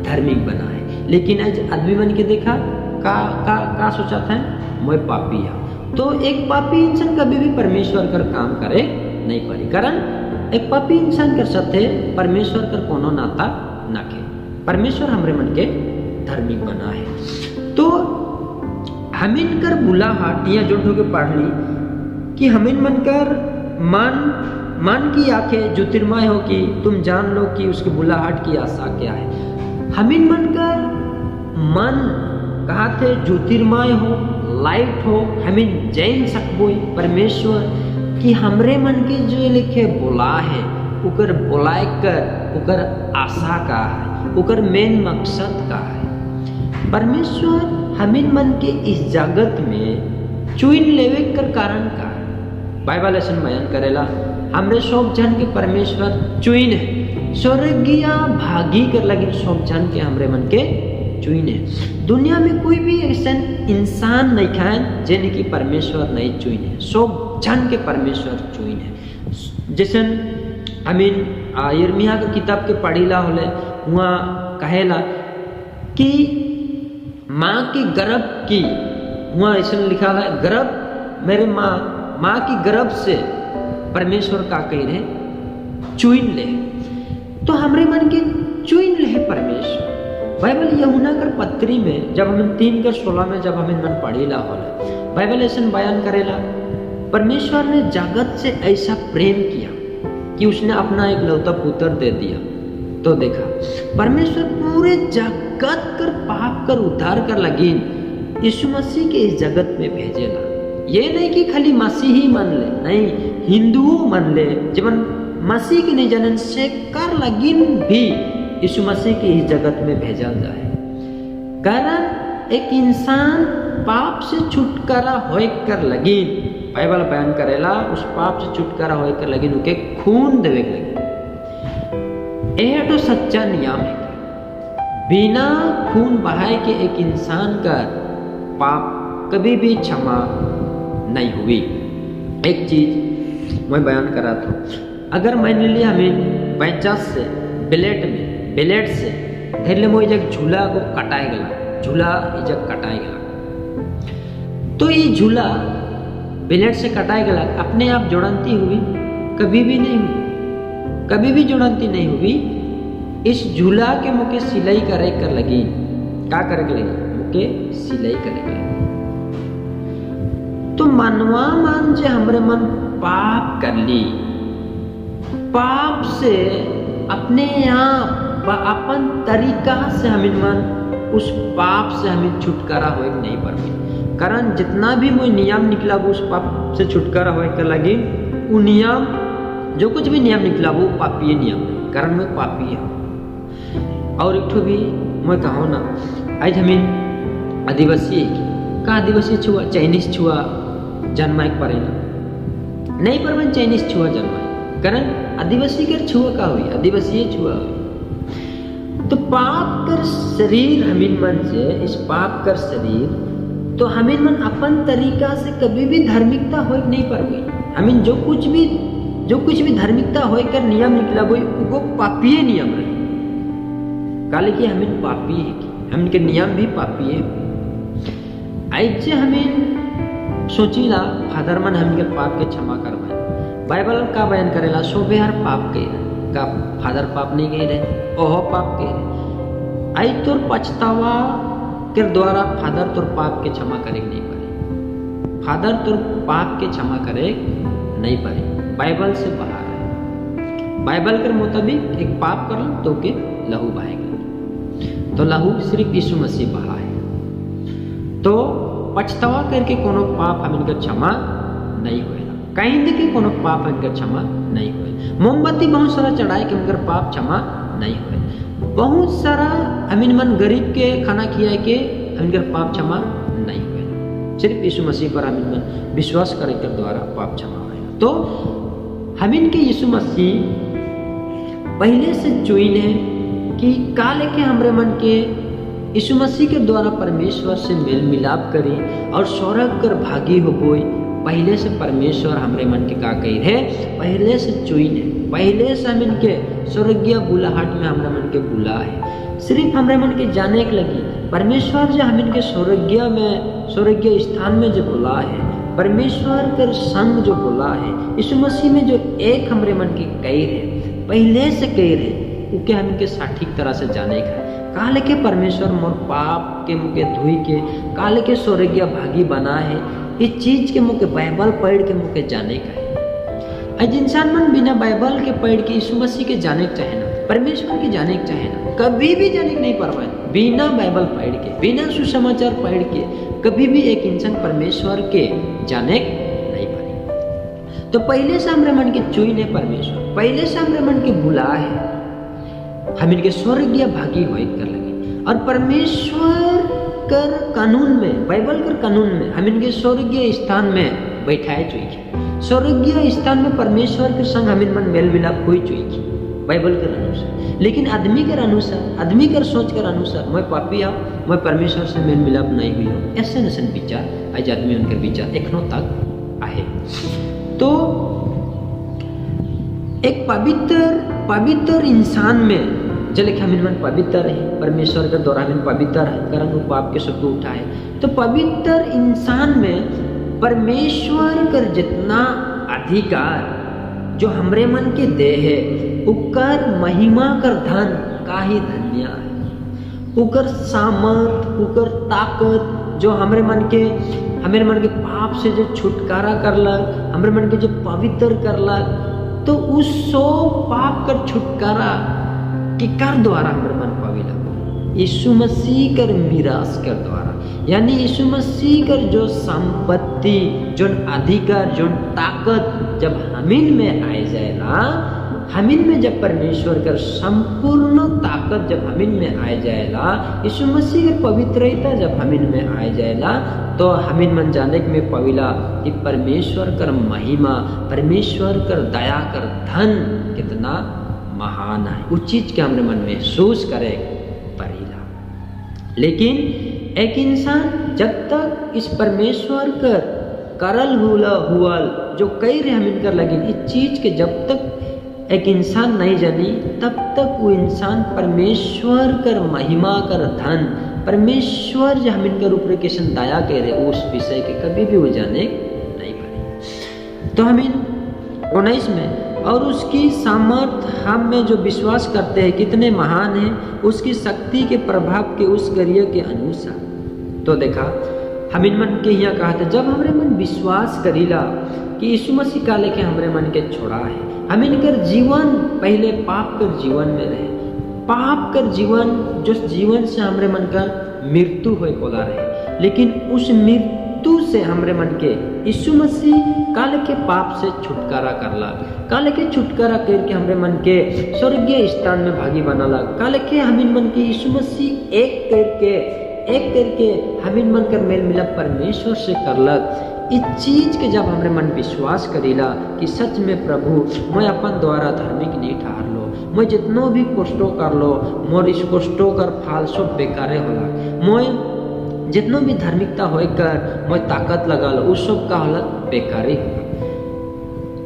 धार्मिक बना है। लेकिन आज आदमी बन के देखा का का का सोचा था मैं पापी हूँ। तो एक पापी इंसान कभी भी परमेश्वर कर काम करे नहीं पड़ी। कारण एक पापी इंसान कर साथे परमेश्वर कर कोनो नाता ना के, परमेश्वर हमरे मन के धार्मिक बना है। तो हमिन कर बुलाहट या जो के पढ़ ली कि हमिन मन कर मन मन की आंखें ज्योतिर्मय हो कि तुम जान लो कि उसकी बुलाहट की आशा क्या है। हमिन मन कर मन कहा थे ज्योतिर्मय हो, लाइट हो, हमिन जैन सकबोई परमेश्वर कि हमरे मन के जो लिखे बोला है, उकर बोलाए कर उकर आशा का है, उकर मेन मकसद का है। परमेश्वर हमिन मन के इस जगत में चुन लेवे कर कारण का बाइबल ऐसा बयान करेला, हमरे सब जन के परमेश्वर चुन है, स्वर्गीय भागी कर लगी सब जन के हमरे मन के चुन है। दुनिया में कोई भी ऐसा इंसान नहीं खाए जिन की परमेश्वर नहीं चुन है, सब जन के परमेश्वर चुन है। जैसे हमीन यिर्मयाह के किताब के पढ़ीला होले, वहाँ कहेला कि माँ की गर्भ की, वहाँ ऐसा लिखा है, गर्भ मेरे माँ, माँ की गर्भ से परमेश्वर का कह रहे चुन ले। तो हमरे मन के चुन ले परमेश्वर। बाइबल यहुना कर पत्री में जब हम 3:16 में जब हम मन पढ़ीला होला, बाइबल ऐसा बयान करेला, परमेश्वर ने जगत से ऐसा प्रेम किया कि उसने अपना एक लौता पुत्र दे दिया। तो देखा परमेश्वर पूरे जगत कर पाप कर उद्धार कर लगिन यीशु मसीह के इस जगत में भेजेला। ये नहीं कि खाली मसीह ही मान ले, नहीं, हिंदू मान ले, जीवन मसीह के नहीं जानन से कर लगिन भी यीशु मसीह के इस जगत में भेजल जाए। कारण एक इंसान पाप से छुटकारा होए कर लगिन, बाइबल बयान करेला, उस पाप से छुटकारा होए कर लगिन उके खून देवे के लगिन। यह तो सच्चा नियम है, बिना खून बहाए के एक इंसान का पाप कभी भी क्षमा नहीं हुई। एक चीज मैं बयान करा था, अगर मान लिया हमें पैंचास से ब्लेड में, ब्लेड से धर ले मोई जग झूला को कटाए गला, झूला जग कटाए गला, तो ये झूला ब्लेड से कटाए गला अपने आप जोड़ंती हुई कभी भी नहीं हुई, कभी भी जोड़ंती नहीं हुई। इस झूला के मुके सिलाई करे कर लगी, का करे के लगी, मुके सिलाई करे के लगी। तो मनवा मान जे हमरे मन पाप कर ली, पाप से अपने आप अपन तरीका से हमें मन उस पाप से हमें छुटकारा होए नहीं पर। कारण जितना भी वो नियम निकला वो उस पाप से छुटकारा होए कर लगी, वो नियम जो कुछ भी नियम निकला वो पापी नियम है, कारण मैं पापी हूँ। और एक ठो भी मैं कहूँ ना, आज हमें आदिवासी का आदिवासी छुआ चाइनीज छुआ जन्माए पड़ेला नहीं, पर मैं चाइनीज छुआ जन्माए, कारण आदिवासी के छुआ का हुई, आदिवासी छुआ हुई। तो पाप कर शरीर हमीन मन से, इस पाप कर शरीर तो हमीन मन अपन तरीका से कभी भी धार्मिकता हो नहीं पर गई। हमीन जो कुछ भी धार्मिकता हो कर नियम निकला वो वो पापीय नियम रहे, काले कि हमीन पापी है कि हमन के नियम भी पापी है। आज हमीन सोचीला फादर मन हमन के पाप के क्षमा करवाए, बाइबल का बयान करेला सोबे हर पाप के का फादर पाप नहीं गए रहे, ओहो पाप के रहे। आई तोर पछतावा के द्वारा फादर तोर पाप के क्षमा करे नहीं पारे, फादर तोर पाप के क्षमा करे नहीं पारे, बाइबल से बाहर है। बाइबल के मुताबिक एक पाप कर तो के लहू बहेगा, तो लहू सिर्फ यीशु मसीह बहा है। तो पछतावा करके कोनो पाप हम इनका क्षमा नहीं होएला, कहीं के कोनो पाप इनका क्षमा नहीं होए। मोमबत्ती बहुत सारा चढ़ाए के उनकर पाप क्षमा नहीं होए, बहुत सारा हमीन मन गरीब के खाना खियाए के उनकर पाप क्षमा नहीं होए। सिर्फ यीशु मसीह पर हमीन मन विश्वास करे के द्वारा पाप क्षमा होए। तो हमीन के यीशु मसीह पहले से चुन है कि का लेके हमरे मन के यीशु मसीह के द्वारा परमेश्वर से मेल मिलाप करी और स्वर्ग कर भागी हो बोई। पहले से परमेश्वर हमरे मन के का कही है, पहले से चुन है, पहले से हम इनके स्वर्गीय बुलाहट में हमरे मन के बुला है। सिर्फ हमरे मन के जाने के लगी परमेश्वर जो हम इनके स्वर्गीय में, स्वर्गीय स्थान में जो बुला है, परमेश्वर कर संग जो बुला है, यीशु मसीह में जो एक हमरे मन के कही है, पहले से कही रहे, उके हम इनके सटीक तरह से जाने का है। काल के परमेश्वर मोर पाप के मुके धोई के काल के स्वर्गीय भागी बना है, इस चीज के मुके बाइबल पढ़ के मुके जाने का है। आज इंसान मन बिना बाइबल के पढ़ के यीशु मसीह के जाने के चाहे ना, परमेश्वर के जाने के चाहे ना, कभी भी जाने के नहीं परवाए। बिना बाइबल पढ़ के, बिना सुसमाचार पढ़ के कभी भी एक इंसान परमेश्वर के जाने नहीं पाए। तो पहले से हमरे मन के चुन है परमेश्वर, पहले से हमरे मन के बुला है, हम इनके स्वर्गीय भागी होए कर लगे। और परमेश्वर कर कानून में, बाइबल कर कानून में हमिन के स्वर्गीय स्थान में बैठाए चाहिए। स्वर्गीय स्थान में परमेश्वर के संग हमिन मन मेल मिलाप हो चाहिए बाइबल के अनुसार। लेकिन आदमी के अनुसार, आदमी के सोच के अनुसार मैं पापी हूँ, मैं परमेश्वर से मेल मिलाप नहीं हुई हूँ, ऐसे ऐसे विचार आज आदमी उनके विचार एखनो तक आहे। तो एक पवित्र पवित्र इंसान में जले हमिन मन पवित्र है, परमेश्वर के द्वारा हमिन पवित्र है, कारण वो पाप के शब्द उठाए। तो पवित्र इंसान में परमेश्वर कर जितना अधिकार जो हमरे मन के दे है, उकर महिमा कर धन का ही धन्य है। उकर सामर्थ, उकर ताकत जो हमरे मन के पाप से जो छुटकारा करलक, हमरे मन के जो पवित्र करलक, तो उस सो पाप कर छुटकारा केकर द्वारा हमरे मन पावेला? यीशु मसीह कर मिरास कर द्वारा। यानी यीशु मसीह कर जो संपत्ति, जो अधिकार, जो ताकत जब हमिन में आए जाएला, हमिन में जब परमेश्वर कर संपूर्ण ताकत जब हमिन में आए जाएला, यीशु मसीह कर पवित्रता जब हमिन में आए जाएला, तो हमिन मन जाने में पविला कि परमेश्वर कर महिमा, परमेश्वर कर दया कर धन कितना महान है। उस चीज के हमने मन महसूस करे परिला। लेकिन एक इंसान जब तक इस परमेश्वर कर करल हुआ हुआल जो कई रहे हम इनकर लगिन, इस चीज के जब तक एक इंसान नहीं जानी, तब तक वो इंसान परमेश्वर कर महिमा कर धन, परमेश्वर जो हम इनकर ऊपर कैसन दया करे, उस विषय के कभी भी वो जाने नहीं पाए। तो हम इन 19 में, और उसकी सामर्थ हम में जो विश्वास करते हैं कितने महान है, उसकी शक्ति के प्रभाव के उस कार्य के अनुसार। तो देखा हम इन मन के यहाँ कहा था, जब हमरे मन विश्वास करीला कि यीशु मसीह का लेके हमरे मन के छोड़ा है, हम इनकर जीवन पहले पाप कर जीवन में रहे, पाप कर जीवन जो जीवन से हमरे मन का मृत्यु हो कोला रहे, लेकिन उस मृत्यु से हमरे मन के यीशु मसीह काल के पाप से छुटकारा करला, काल के छुटकारा करके हमरे मन के स्वर्गीय स्थान में भागी बनाला, काल के हम इन मन के यीशु मसीह एक करके हम इन मन कर मेल मिलाप परमेश्वर से करलक। इस चीज के जब हमरे मन विश्वास करीला कि सच में प्रभु मैं अपन द्वारा धार्मिक नहीं ठहर लो, मैं जितनो भी कष्टों कर लो, मोर इस कष्टों कर फाल सब बेकारे होला, मैं जितनो भी धार्मिकता होए कर मैं ताकत लगा लो, उस सब का होला बेकारी होला।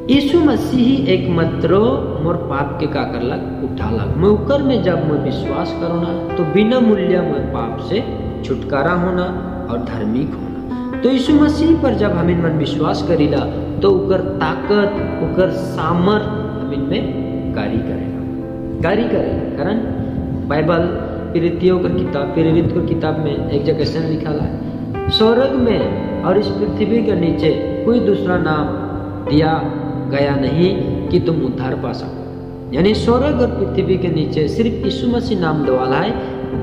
यीशु मसीह एकमात्र मोर पाप के का करलक उठालक। मैं उकर में जब मैं विश्वास करो ना, तो बिना मूल्य मोर पाप से छुटकारा होना और धार्मिक होना। तो यीशु मसीह पर जब हम इन मन विश्वास करीला, तो उकर ताकत, उकर सामर्थ हम इनमें कार्य करेला, कार्य करेला। कारण बाइबल प्रेरितियों कर किताब, प्रेरित कर किताब में एक जगह ऐसे लिखा है, स्वर्ग में और इस पृथ्वी के नीचे कोई दूसरा नाम दिया गया नहीं कि तुम उद्धार पा सको। यानी स्वर्ग और पृथ्वी के नीचे सिर्फ यीशु मसीह नाम दवाला है,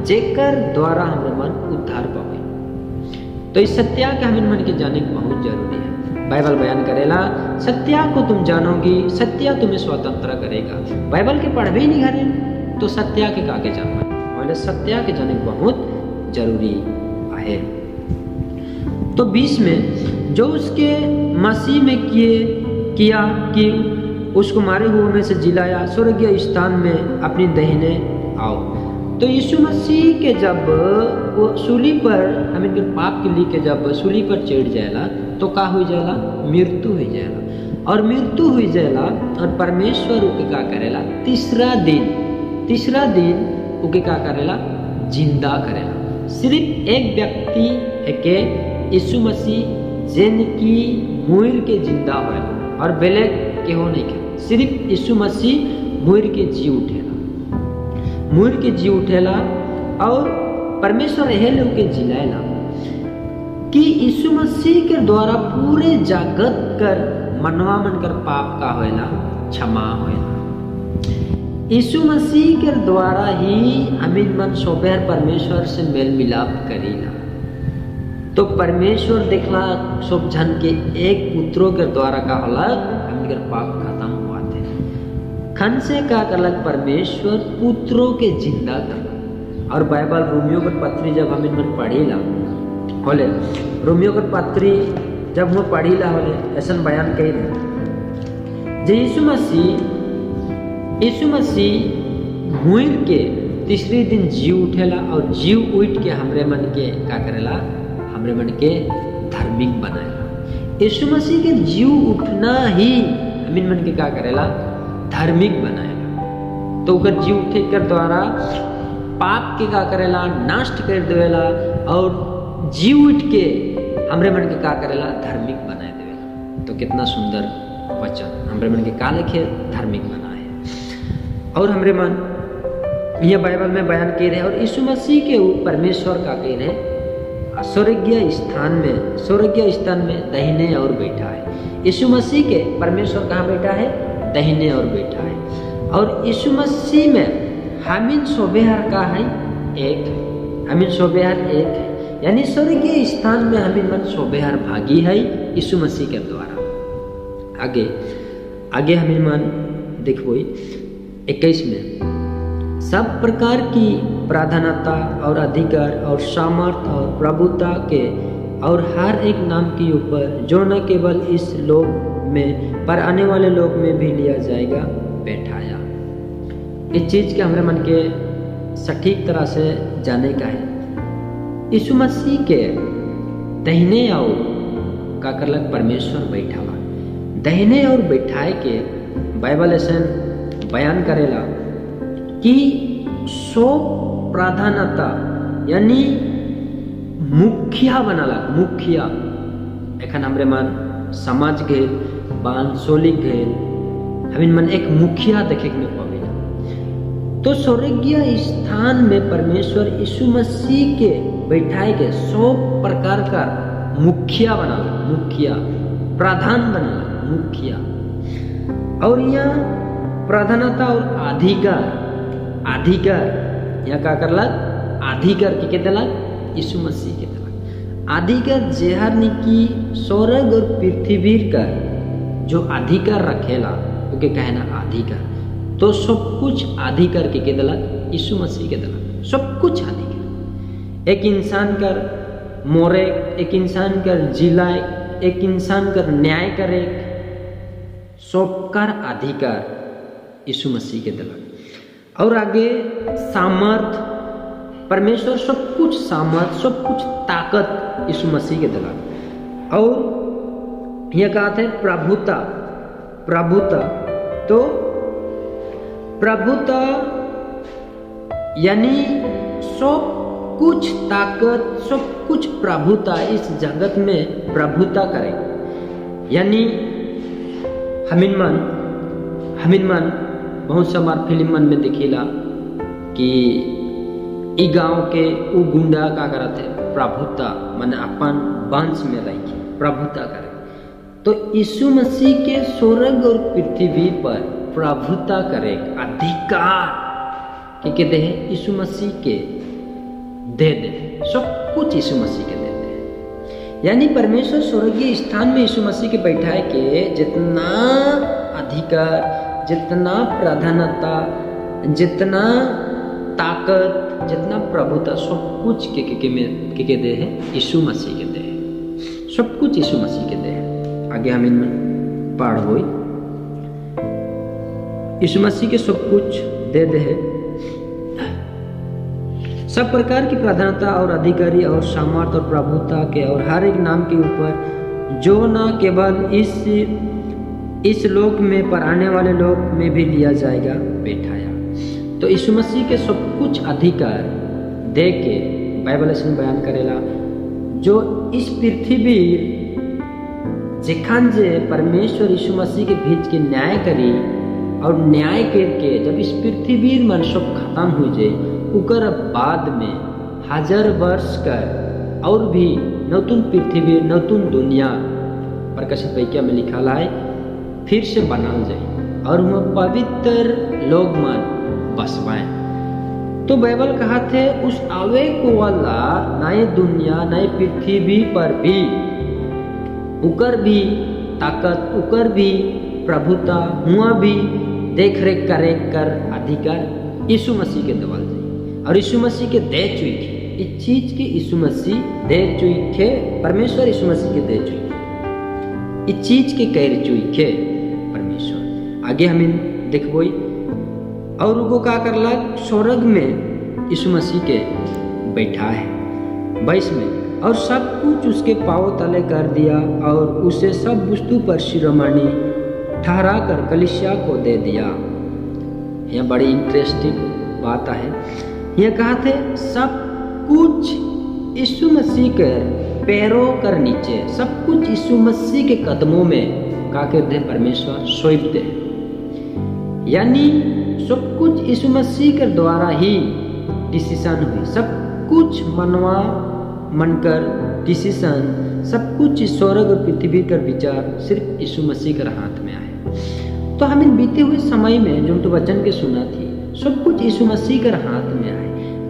जेकर द्वारा हमें मन उद्धार पावे। तो इस सत्या के हमें मन के जाने बहुत जरूरी है। बाइबल बयान करेला, सत्या को तुम जानोगी, सत्या तुम्हें स्वतंत्र करेगा। बाइबल के पढ़वे नहीं घरे तो सत्या के कागे जानना, बोले सत्या के जाने बहुत जरूरी है। तो 20 में जो उसके मसीह में किया कि उसको मारे हुए में से जिलाया, स्वर्गीय स्थान में अपनी दहीने आओ। तो यीशु मसीह के जब वो सूली पर हम इनके पाप के लिए के जब सूली पर चढ़ जाएला, तो का हो जाएला? मृत्यु हो जाएला। और मृत्यु हो जाएला और परमेश्वर उके का करेला? तीसरा दिन उके का करेला? जिंदा करेला। सिर्फ एक व्यक्ति है के यीशु मसीह जिन की मुइर के जिंदा होएला और बेलेग केहो नहीं के, सिर्फ यीशु मसीह मुइर के जी उठेला, मुइर के जी उठेला और परमेश्वर यह लोग के जिलाएला कि यीशु मसीह के द्वारा पूरे जगत कर मनवा मन कर पाप का होएला क्षमा होएला। यीशु मसीह के द्वारा ही हमें मन सोबेर परमेश्वर से मेल मिलाप करीला। तो परमेश्वर देखला सब जन के एक पुत्रों के द्वारा का होला हमन के पाप खत्म हुआ थे। खन से का करलक परमेश्वर पुत्रों के जिंदा करलक। और बाइबल रोमियो के पत्री जब हम मन पढ़ीला होले, रोमियो के पत्री जब हम पढ़ीला होले, ऐसा बयान कही रहे जे यीशु मसीह मुइर के तीसरे दिन जीव उठेला और जीव उठ के हमरे मन के का करेला? हमरे मन के धार्मिक बनाएला। यीशु मसीह के जीव उठना ही हमिन मन के का करेला? धार्मिक बनाएला। तो ओकर जीव उठे कर द्वारा पाप के का करेला? नष्ट कर देवेला और जीव उठ के हमरे मन के का करेला? धार्मिक बनाए देवेला। तो कितना सुंदर वचन, हमरे मन के का लिखे धार्मिक बनाए। और हमरे मन यह बाइबल में बयान किए रहे और यीशु मसीह के परमेश्वर का कह रहे स्वर्गीय स्थान में दहिने और बैठा है। यीशु मसीह के परमेश्वर कहाँ बैठा है? दहिने और बैठा है। और यीशु मसीह में हमिन सोबेहर का है एक है, हमिन सोबेहर एक है, यानी स्वर्गीय स्थान में हमिन मन सोबेहर भागी है यीशु मसीह के द्वारा। आगे आगे हमिन मन देखो 21 में, सब प्रकार की प्रधानता और अधिकार और सामर्थ और प्रभुता के और हर एक नाम के ऊपर, जो न केवल इस लोक में पर आने वाले लोक में भी लिया जाएगा, बैठाया। इस चीज़ के हमारे मन के सटीक तरह से जाने का है। यीशु मसीह के दहिने और का करलक परमेश्वर बैठावा। दहिने और बैठाए के बाइबल ऐसे बयान करेला कि सो प्रधानता, यानी मुखिया बनाला, मुखिया। एखन हमरे मन समाज गेल बा आंचलिक गेल, हमिन मन एक मुखिया देखे में पावेला। तो स्वर्गीय स्थान में परमेश्वर यीशु मसीह के बैठाए के सौ प्रकार का मुखिया बनाला, मुखिया, प्रधान बनाला, मुखिया। और यहाँ प्रधानता और अधिकार, अधिकार यहाँ का करलक? अधिकार के दिलक? यीशु मसीह के दिलक अधिकार। जेहर निकी स्वर्ग और पृथ्वी का जो अधिकार रखेला, ओके कहना अधिकार। तो सब कुछ अधिकार के दिलक? यीशु मसीह के दिलक सब कुछ अधिकार। एक इंसान कर मोरे, एक इंसान कर जिलाए, एक इंसान कर न्याय करे, सबकर अधिकार यीशु मसीह के दिलक। और आगे सामर्थ, परमेश्वर सब कुछ सामर्थ, सब कुछ ताकत यीशु मसीह के दिलक। और यह कहा था प्रभुता, प्रभुता। तो प्रभुता यानी सब कुछ ताकत, सब कुछ प्रभुता, इस जगत में प्रभुता करे। यानी हमिन मन बहुत सा बार फिल्म मन में दिखेला कि ई गांव के उ गुंडा का करत है प्रभुता, माने अपन वंश में रह के प्रभुता करे। तो यीशु मसीह के स्वर्ग और पृथ्वी पर प्रभुता करे अधिकार के दे? यीशु मसीह के दे दे। सब कुछ यीशु मसीह के दे दे। यानी परमेश्वर स्वर्गीय स्थान में यीशु मसीह के बैठाए के जितना अधिकार, जितना प्रधानता, जितना ताकत, जितना प्रभुता, सब कुछ के में के दे है? यीशु मसीह के दे है। सब कुछ यीशु मसीह के दे है। आगे हम इनमें पढ़ होई, यीशु मसीह के सब कुछ दे दे है। सब प्रकार की प्रधानता और अधिकारी और सामर्थ और प्रभुता के और हर एक नाम के ऊपर, जो न केवल इस लोक में पर आने वाले लोक में भी लिया जाएगा, बैठाया। तो यीशु मसीह के सब कुछ अधिकार दे के बाइबल ऐसे बयान करेला, जो इस पृथ्वी जेखान जे परमेश्वर यीशु मसीह के भेज के न्याय करी और न्याय करके जब इस पृथ्वी मन सब खत्म हो जाए, उकर बाद में 1000 वर्ष कर और भी नतून पृथ्वी, नतून दुनिया, प्रकाशित वाक्य में लिखा है, फिर से बनाल जाए और वह पवित्र लोग मन बसवाएं। तो बाइबल कहा थे, उस आवे को वाला नए दुनिया, नए पृथ्वी पर भी उकर भी ताकत, उकर भी प्रभुता हुआ भी देख रेख करे कर अधिकार यीशु मसीह के दवाल जाए। और यीशु मसीह के दे चुई इस चीज के यीशु मसीह दे चुई, परमेश्वर यीशु मसीह के दे चुई, इस चीज के कैर चुई परमेश्वर। आगे हमें देखबोई और वो का करला स्वर्ग में यीशु मसीह के बैठा है 22 में, और सब कुछ उसके पाँव तले कर दिया और उसे सब वस्तु पर शिरोमणि ठहरा कर कलिसिया को दे दिया। यह बड़ी इंटरेस्टिंग बात है। यह कहा थे सब कुछ यीशु मसीह के पैरों कर नीचे, सब कुछ यीशु मसीह के कदमों में का कर दे परमेश्वर सौंप दे, यानी सब कुछ यीशु मसीह के द्वारा ही डिसीजन हुई। सब कुछ मनवा मनकर डिसीजन, सब कुछ स्वर्ग और पृथ्वी का विचार सिर्फ यीशु मसीह के हाथ में आए। तो हमें बीते हुए समय में जो तो वचन के सुना थी, सब कुछ यीशु मसीह के हाथ में आए।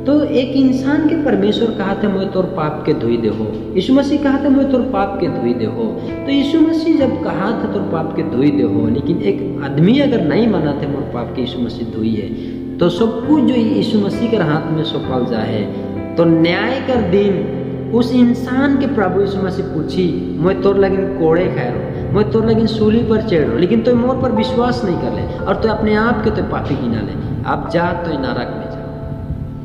तो एक इंसान के परमेश्वर कहा थे मैं तोर पाप के धोई दे हो, यीशु मसीह कहा था मैं तोर पाप के धोई दे हो। तो यीशु मसीह जब कहा था तोर पाप के धोई दे हो, लेकिन एक आदमी अगर नहीं माना थे मोर पाप के यीशु मसीह धोई है, तो सब कुछ जो यीशु मसीह के हाथ में सौंपल जाए, तो न्याय कर दिन उस इंसान के प्रभु यीशु मसीह पूछी मैं तोर लगिन कोड़े खाए रो, मैं तोर लगिन सूली पर चढ़ रो, लेकिन तो मोर पर विश्वास नहीं कर ले और तो अपने आप के तो पापी गिना ले, आप जा तो नरक में जा।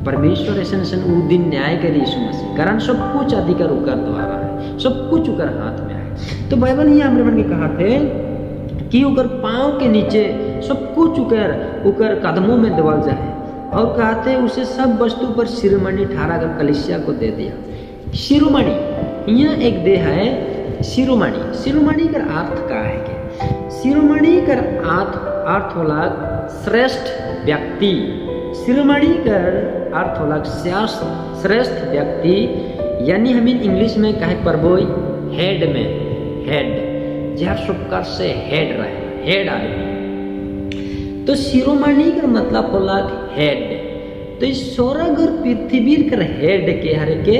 परमेश्वर ऐसे ऐसे वो दिन न्याय करे यीशु मसीह, कारण सब कुछ अधिकार उकर द्वारा है, सब कुछ उकर हाथ में है। तो बाइबल ये हमरे मन के कहा थे कि उकर पाँव के नीचे सब कुछ उकर उकर कदमों में दबल जाए, और कहते उसे सब वस्तु पर शिरोमणि ठहरा कर कलिसिया को दे दिया। शिरोमणि यहाँ एक दे है शिरोमणि। शिरोमणि का अर्थ का है कि शिरोमणि का अर्थ होला श्रेष्ठ व्यक्ति। शिरोमणि का अर्थ होला श्रेष्ठ व्यक्ति, यानी हम इंग्लिश में कहे परबोई हेड में, हेड जहाँ सबकर से हेड रहे, हेड आदमी। तो शिरोमणि का मतलब होला हेड। तो इस स्वर्ग और पृथ्वी कर हेड के हरे के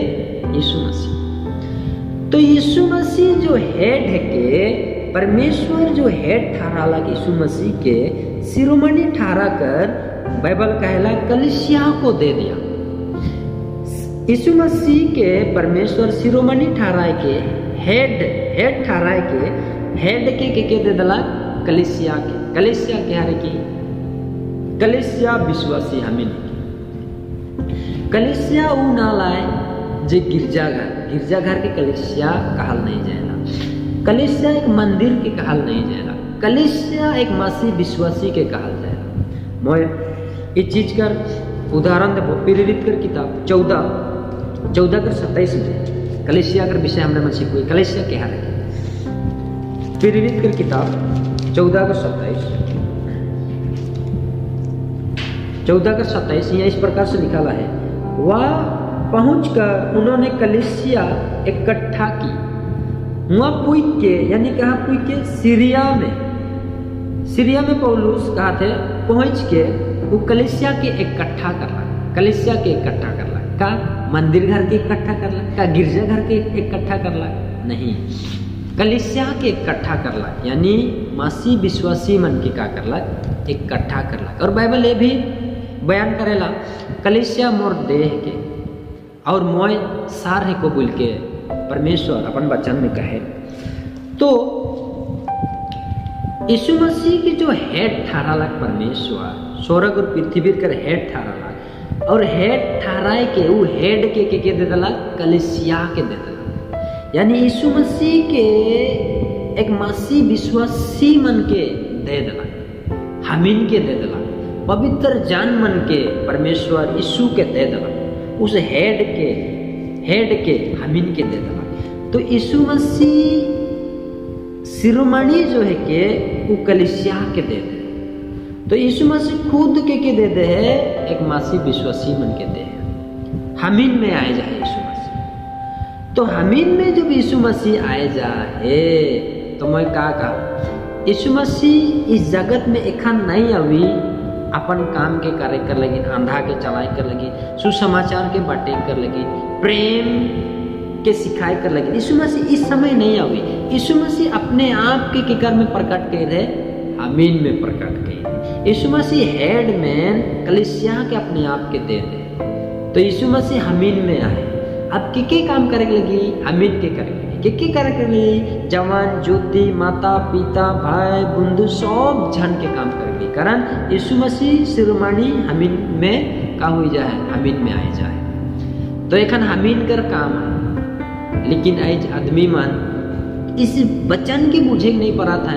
यीशु मसीह। तो यीशु मसीह जो हेड है के परमेश्वर जो हेड ठहराला यीशु मसीह के शिरोमणि ठहरा कर बाइबल कहला कलिसिया को दे दिया। यीशु मसीह के परमेश्वर शिरोमणि ठहराए के हेड, हेड ठहराए के हेड के दे दिला कलिसिया के। कलिसिया के हरे की कलिसिया विश्वासी हमें नहीं। कलिसिया उ ना लाए जे गिरजाघर, गिरजाघर के कलिसिया कहल नहीं जाएला। कलिसिया एक मंदिर के कहल नहीं जाएला। कलिसिया एक मसीह विश्वासी के कहल जाएला। मैं इस चीज कर उदाहरण देखो, प्रेरित कर किताब 14 कर 27 में कलिसिया कर विषय हमने मसीह को कलिसिया के हरे प्रेरित कर किताब 14 कर 27, 14 कर 27 यहाँ इस प्रकार से लिखा है, वह पहुंचकर उन्होंने कलिसिया इकट्ठा की। वहाँ पुई के, यानी कहा पुई के सीरिया में, सीरिया में पौलुस कहा थे पहुंच के वो कलिसिया के इकट्ठा करला, कलिसिया के इकट्ठा करला। का मंदिर घर के इकट्ठा करला, का गिरजा घर के इकट्ठा करला, नहीं, कलिसिया के इकट्ठा करला, यानी मसीह विश्वासी मन के का करला इकट्ठा करला। और बाइबल ये भी बयान करेला कलिसिया मोर देह के और मोय सार है को बोल के परमेश्वर अपन वचन में कहे। तो यीशु मसीह के जो हेड ठहराला परमेश्वर स्वर्ग और पृथ्वी कर हेड ठहराला, और हेड ठहराए के वो हेड के दे दिला कलिसिया के दे दिला, यानी यीशु मसीह के एक मसीह विश्वासी मन के दे दिला, हमीन के दे दिला, पवित्र जान मन के परमेश्वर यीशु के दे दिला, उस हेड के हमीन के दे दिला। तो यीशु मसीह शिरोमणि जो है के वो कलिसिया के दे दे। तो यीशु मसीह खुद के दे दे है एक मसीह विश्वासी मन के दे है, हमीन में आए जाए यीशु मसीह। तो हमीन में जब यीशु मसीह आए जाए तो मैं का कहा यीशु मसीह इस जगत में एखन नहीं अभी अपन काम के कार्य कर लगी, अंधा के चलाए कर लगी, सुसमाचार के बांटे कर लगी, प्रेम के सिखाए कर लगी। यीशु मसीह इस समय नहीं आवे। यीशु मसीह अपने आप के केकर में प्रकट कर रहे, अमीन में प्रकट कर। यीशु मसीह हेड मैन कलिसिया के अपने आप के दे दे। तो यीशु मसीह हमीन में आए। अब के के काम करे लगी? हमीन के करे लगी। के के करे लगी? जवान, ज्योति, माता, पिता, भाई, बंधु सब जन के काम करे लगी। कारण यीशु मसीह शिरोमणि हमीन में का हो जाए, हमीन में आए जाए। तो एखन हमीन कर काम है। लेकिन आज आदमी मन इस वचन के बुझे नहीं पड़ा था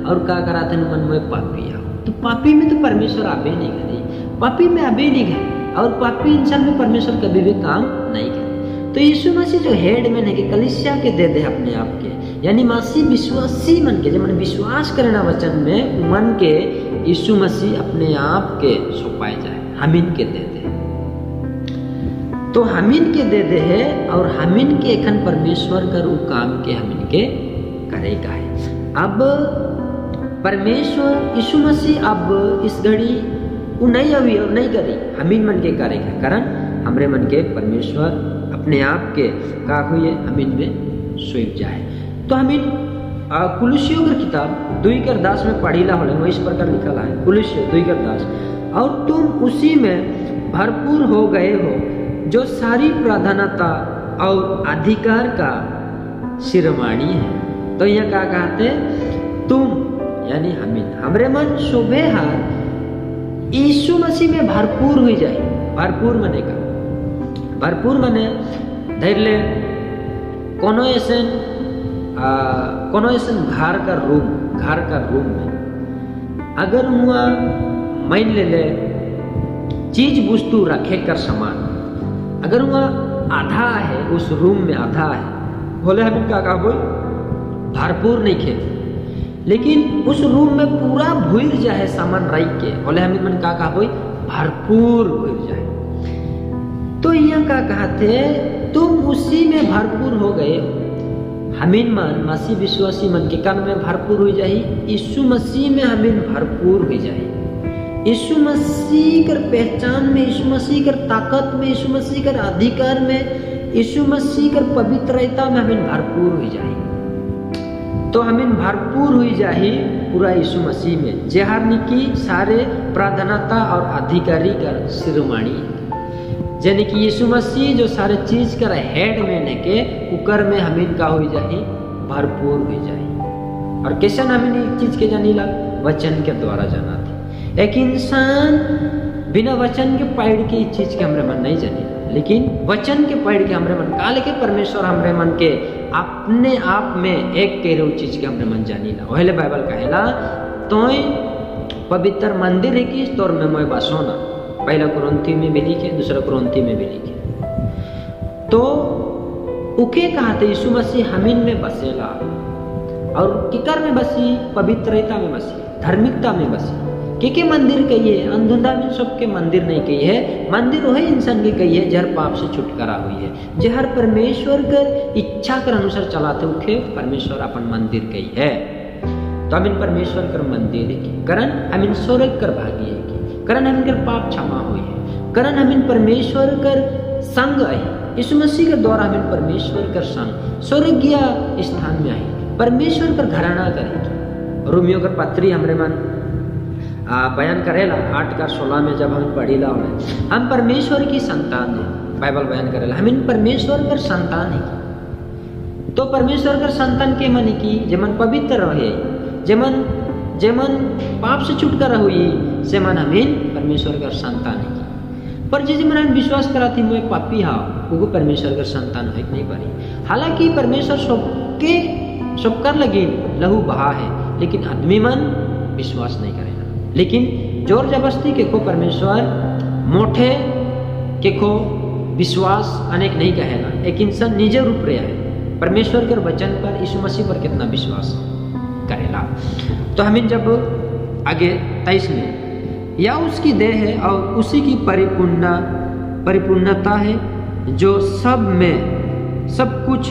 और का करा था मन में पापी आओ। तो पापी में तो परमेश्वर आबे नहीं करे, पापी में आबे नहीं करे और पापी इंसान में परमेश्वर कभी भी काम नहीं करे। तो यीशु मसीह जो हेड मैन है कि कलिसिया के दे दे अपने आप के, यानी मसीह विश्वासी मन के, जब मन विश्वास करना वचन में मन के यीशु मसीह अपने आप के सौंपाए जाए, हमीन के दे दे। तो हमीन के दे दे है और हमीन के एखन परमेश्वर कर उ काम के हमीन के करेगा है। अब परमेश्वर यीशु मसीह अब इस घड़ी उ नहीं अभी और नहीं करी, हमीन मन के करेगा। कारण हमरे मन के परमेश्वर अपने आप के का हुई हमीन में स्वीप जाए। तो हमीन कुलुसियों की किताब 2:10 में पढ़ीला होले, वह इस प्रकार लिखा है, कुलुसियों 2:10, और तुम उसी में भरपूर हो गए हो जो सारी प्रधानता और अधिकार का शिरोमणि है। तो यह क्या कहते? तुम यानी हमीन हमरे मन शोभे हार यीशु मसीह में भरपूर हुई जाए। भरपूर मने का भरपूर मने धैर्य कोनो ऐसन घर का रूम, घर का रूम में अगर हुआ मान ले ले चीज वस्तु रखे कर सामान, अगर हुआ आधा है उस रूम में आधा है, बोले हमें क्या कहा बोल भरपूर नहीं खे, लेकिन उस रूम में पूरा भूल जाए सामान रख के, बोले हमें मन का कहा बोल भरपूर भूल जाए। तो यह क्या कहते? तुम उसी में भरपूर हो गए हो। हमीन मन मसीह विश्वासी मन के कान में भरपूर हो जाए, यीशु मसीह में हमीन भरपूर हो जाए। यीशु मसीह कर पहचान में, यीशु मसीह कर ताकत में, यीशु मसीह कर अधिकार में, यीशु मसीह कर पवित्रता में हमीन भरपूर हो जाए। तो हमीन भरपूर हुई जाही पूरा यीशु मसीह में, जेहार निकी सारे प्राधान्यता और अधिकारी कर शिरोमणि, यानी कि यीशु मसीह जो सारे चीज कर हेड में के उकर में हमीन का हो जाही भरपूर हो जाही। और कैसे हमीन एक चीज के जानी ला? वचन के द्वारा जाना थी। एक इंसान बिना वचन के पढ़ के इस चीज के हमरे मन नहीं जानी, लेकिन वचन के पढ़ के हमरे मन का लेके परमेश्वर हमरे मन के अपने आप में एक के रो चीज के हमरे मन जानी ला। वही बाइबल कहेला तो पवित्र मंदिर है कि तोर में मोय बसो ना, पहला कुरिन्थी में भी लिखे, दूसरा कुरिन्थी में भी लिखे। तो उके कहते यीशु मसीह हमीन में बसेला और किकर में बसी? पवित्रता में बसी, धार्मिकता में बसी। के के मंदिर कही है? अंधुंधा में सबके मंदिर नहीं कही है। मंदिर वही इंसान के कही है जहर पाप से छुटकारा हुई है, जहर परमेश्वर कर इच्छा कर अनुसार चलाते उखे परमेश्वर अपन मंदिर कही है। तो हमीन परमेश्वर कर मंदिर है, कारण हमीन स्वर्ग कर भागी है, कारण हमीन कर पाप क्षमा हुई है, कारण हमीन परमेश्वर कर संग आए। यीशु मसीह के द्वारा हमीन परमेश्वर कर संग स्वर्गीय स्थान में आए, परमेश्वर कर घराना करेगी। रोमियो कर पत्री हमरे मन बयान करेला 8:16 में जब हम पढ़ीला होले, हम परमेश्वर की संतान है। बाइबल बयान करेला हम इन परमेश्वर कर संतान है। तो परमेश्वर कर संतान के मन की जेमन पवित्र रहे, जेमन जेमन पाप से छुटकारा हुई, से मन हमीन परमेश्वर कर संतान है। पर जे जेमन हम विश्वास करा थी मैं पापी हा, वो परमेश्वर कर संतान है नहीं पारी। हालांकि परमेश्वर सबके सबकर लगी लहू बहा है, लेकिन आदमी मन विश्वास नहीं करेगा। लेकिन जोर जबरदस्ती के को परमेश्वर मोठे के को विश्वास अनेक नहीं कहेगा। एक इंसान निजे रूप रहा है परमेश्वर के वचन पर, यीशु मसीह पर कितना विश्वास करेला। तो हमें जब आगे 23 में या उसकी देह है और उसी की परिपूर्णता है जो सब में सब कुछ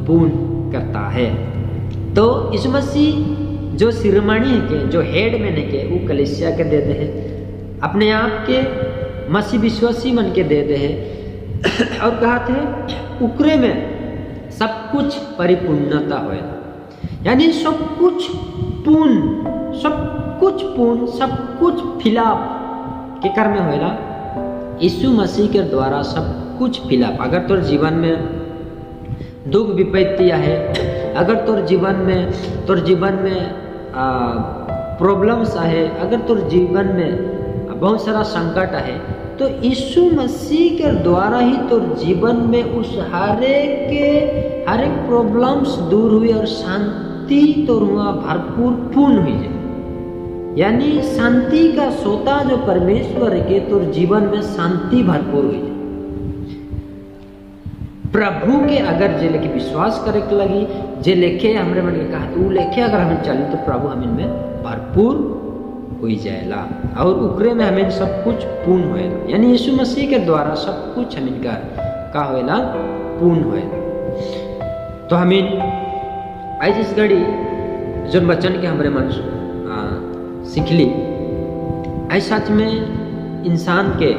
पूर्ण करता है। तो यीशु मसीह जो शिरोमणि है के, जो हेड में के, वो कलिसिया के दे दे है, अपने आप के मसीह विश्वासी मन के दे दे है और कहा थे उकरे में सब कुछ परिपूर्णता होएगा, यानी सब कुछ पूर्ण, सब कुछ पूर्ण, सब कुछ फिलाप के कर में होएला यीशु मसीह के द्वारा सब कुछ फिलअप। अगर तोर जीवन में दुख विपत्ति है, अगर तोर जीवन में प्रॉब्लम्स है, अगर तोर जीवन में बहुत सारा संकट है, तो यीशु मसीह के द्वारा ही तोर जीवन में उस हर एक प्रॉब्लम्स दूर हुई और शांति तोर हुआ भरपूर पूर्ण हुई जाए। यानी शांति का सोता जो परमेश्वर के तोर जीवन में शांति भरपूर हुई जाए। प्रभु के अगर जे लेके विश्वास करे के लगी, जे लेखे हमरे मन के कहा तो लेखे अगर हम चले तो प्रभु हमें में भरपूर हो जाएला और उकरे में हमें सब कुछ पूर्ण होएला। यानी यीशु मसीह के द्वारा सब कुछ हमें का होएला, पूर्ण होएला। तो हमें आज इस घड़ी जो वचन के हमरे मन सीखली, आज सच में इंसान के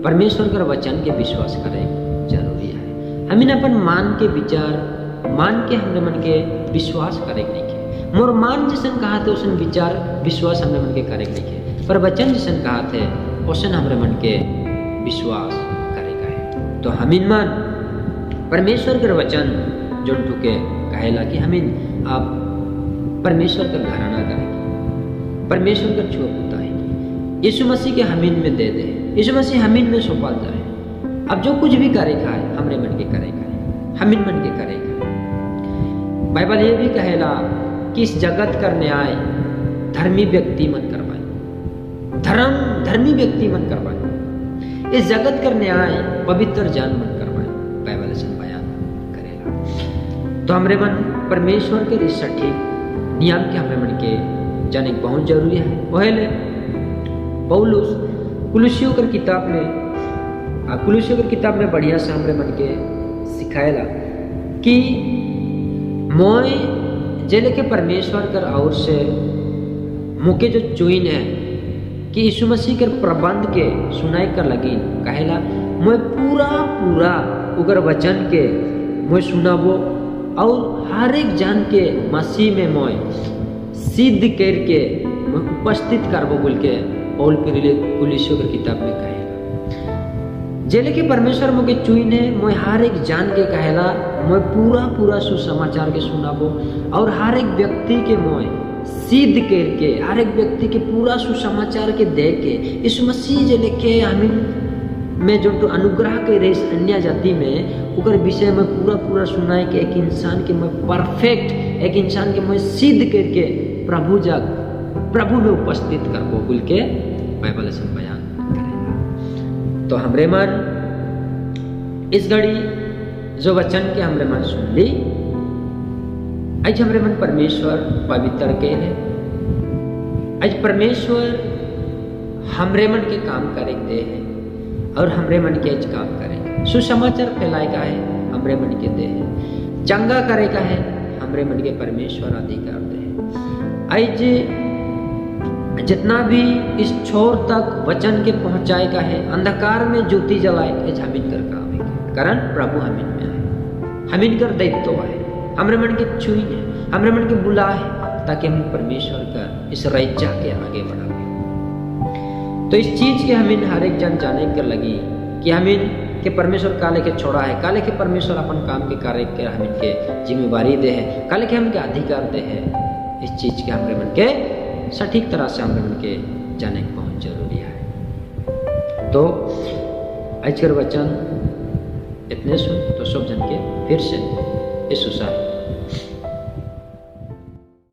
परमेश्वर के वचन के विश्वास करे जरूरी है। हमें अपन मान के विचार मान के हमरे मन के विश्वास करे नहीं के। मोर मान जैसन कहा थे उसन विचार विश्वास हमरे मन के करे नहीं के, पर वचन जैसन कहा थे उसन हमरे मन के विश्वास करेगा है। तो हमीन मान परमेश्वर के वचन जो ठुके कहेला कि हमीन आप परमेश्वर का घराना करेंगे, परमेश्वर का छुआ पुता है, यीशु मसीह के हमीन में दे दे, यीशु मसीह हमीन में सौंपल जाए। अब जो कुछ भी करेगा है हमरे मन के करेगा है, हमीन मन के करेगा है। बाइबल ये भी कहेला कि इस जगत कर न्याय धर्मी व्यक्ति मन करवाए, धर्मी व्यक्ति मन करवाए, इस जगत कर न्याय पवित्र जन मन करवाए, बाइबल ऐसा बयान करेला। तो हमरे मन परमेश्वर के इस सटीक नियम के हमरे मन के जाने बहुत जरूरी है। पहले पौलुस कुलुस्सियों कर किताब में कुलुस्सियों कर किताब में बढ़िया से हमरे मन के सिखाएला कि मोय जे लेके परमेश्वर कर और से मुके जो चुइन है कि यीशु मसीह के प्रबंध के सुनाई कर लगी, कहेला मोय पूरा पूरा उगर वचन के मोय सुनाबो और हर एक जान के मसीह में मोय सिद्ध करके मोय उपस्थित करबो बोल के पौल प्रेरित कुलुस्सियों के किताब में कहेला। जे लेके परमेश्वर मोके चुइन है मोय हर एक जान के कहेला मोय पूरा पूरा सुसमाचार के सुनाबो और हर एक व्यक्ति के मोय सिद्ध करके हर एक व्यक्ति के पूरा सुसमाचार के दे के यीशु मसीह जे लेके हमें में जो तो अनुग्रह के रही अन्य जाति में उकर विषय में पूरा पूरा सुनाए के एक इंसान के मैं परफेक्ट एक इंसान के मैं सिद्ध करके प्रभु जग प्रभु में उपस्थित करबो बोल के बाइबल ऐसा बयान करेगा। तो हमरे मन इस घड़ी जो वचन के हमरे मन सुन ली, आज हमरे मन परमेश्वर पवित्र के है, आज परमेश्वर हमरे मन के काम करे दे है और हमरे मन के आज काम करे, सुसमाचार फैलाए का है हमरे मन के दे है, चंगा करे का है हमरे मन के परमेश्वर अधिकार दे है। आज जितना भी इस छोर तक वचन के पहुंचाए का है, अंधकार में ज्योति जलाए आज हमीन कर काम है, कारण प्रभु हमीन में है, हमीन कर दायित्व है, हमरे मन के छुई है, हमरे मन के बुला है ताकि हम परमेश्वर का इस राज्य के आगे बढ़ावे। तो इस चीज के हमें हर एक जन जाने कर लगी कि हमें के परमेश्वर काले के छोड़ा है, काले के परमेश्वर अपन काम के कार्य के हमें के जिम्मेवारी दे है, काले के हम के अधिकार दे है। इस चीज के हमरे मन के सटीक तरह से हमरे मन के जाने के बहुत जरूरी है। तो आज के वचन इतने सुन तो सब जन के फिर से इस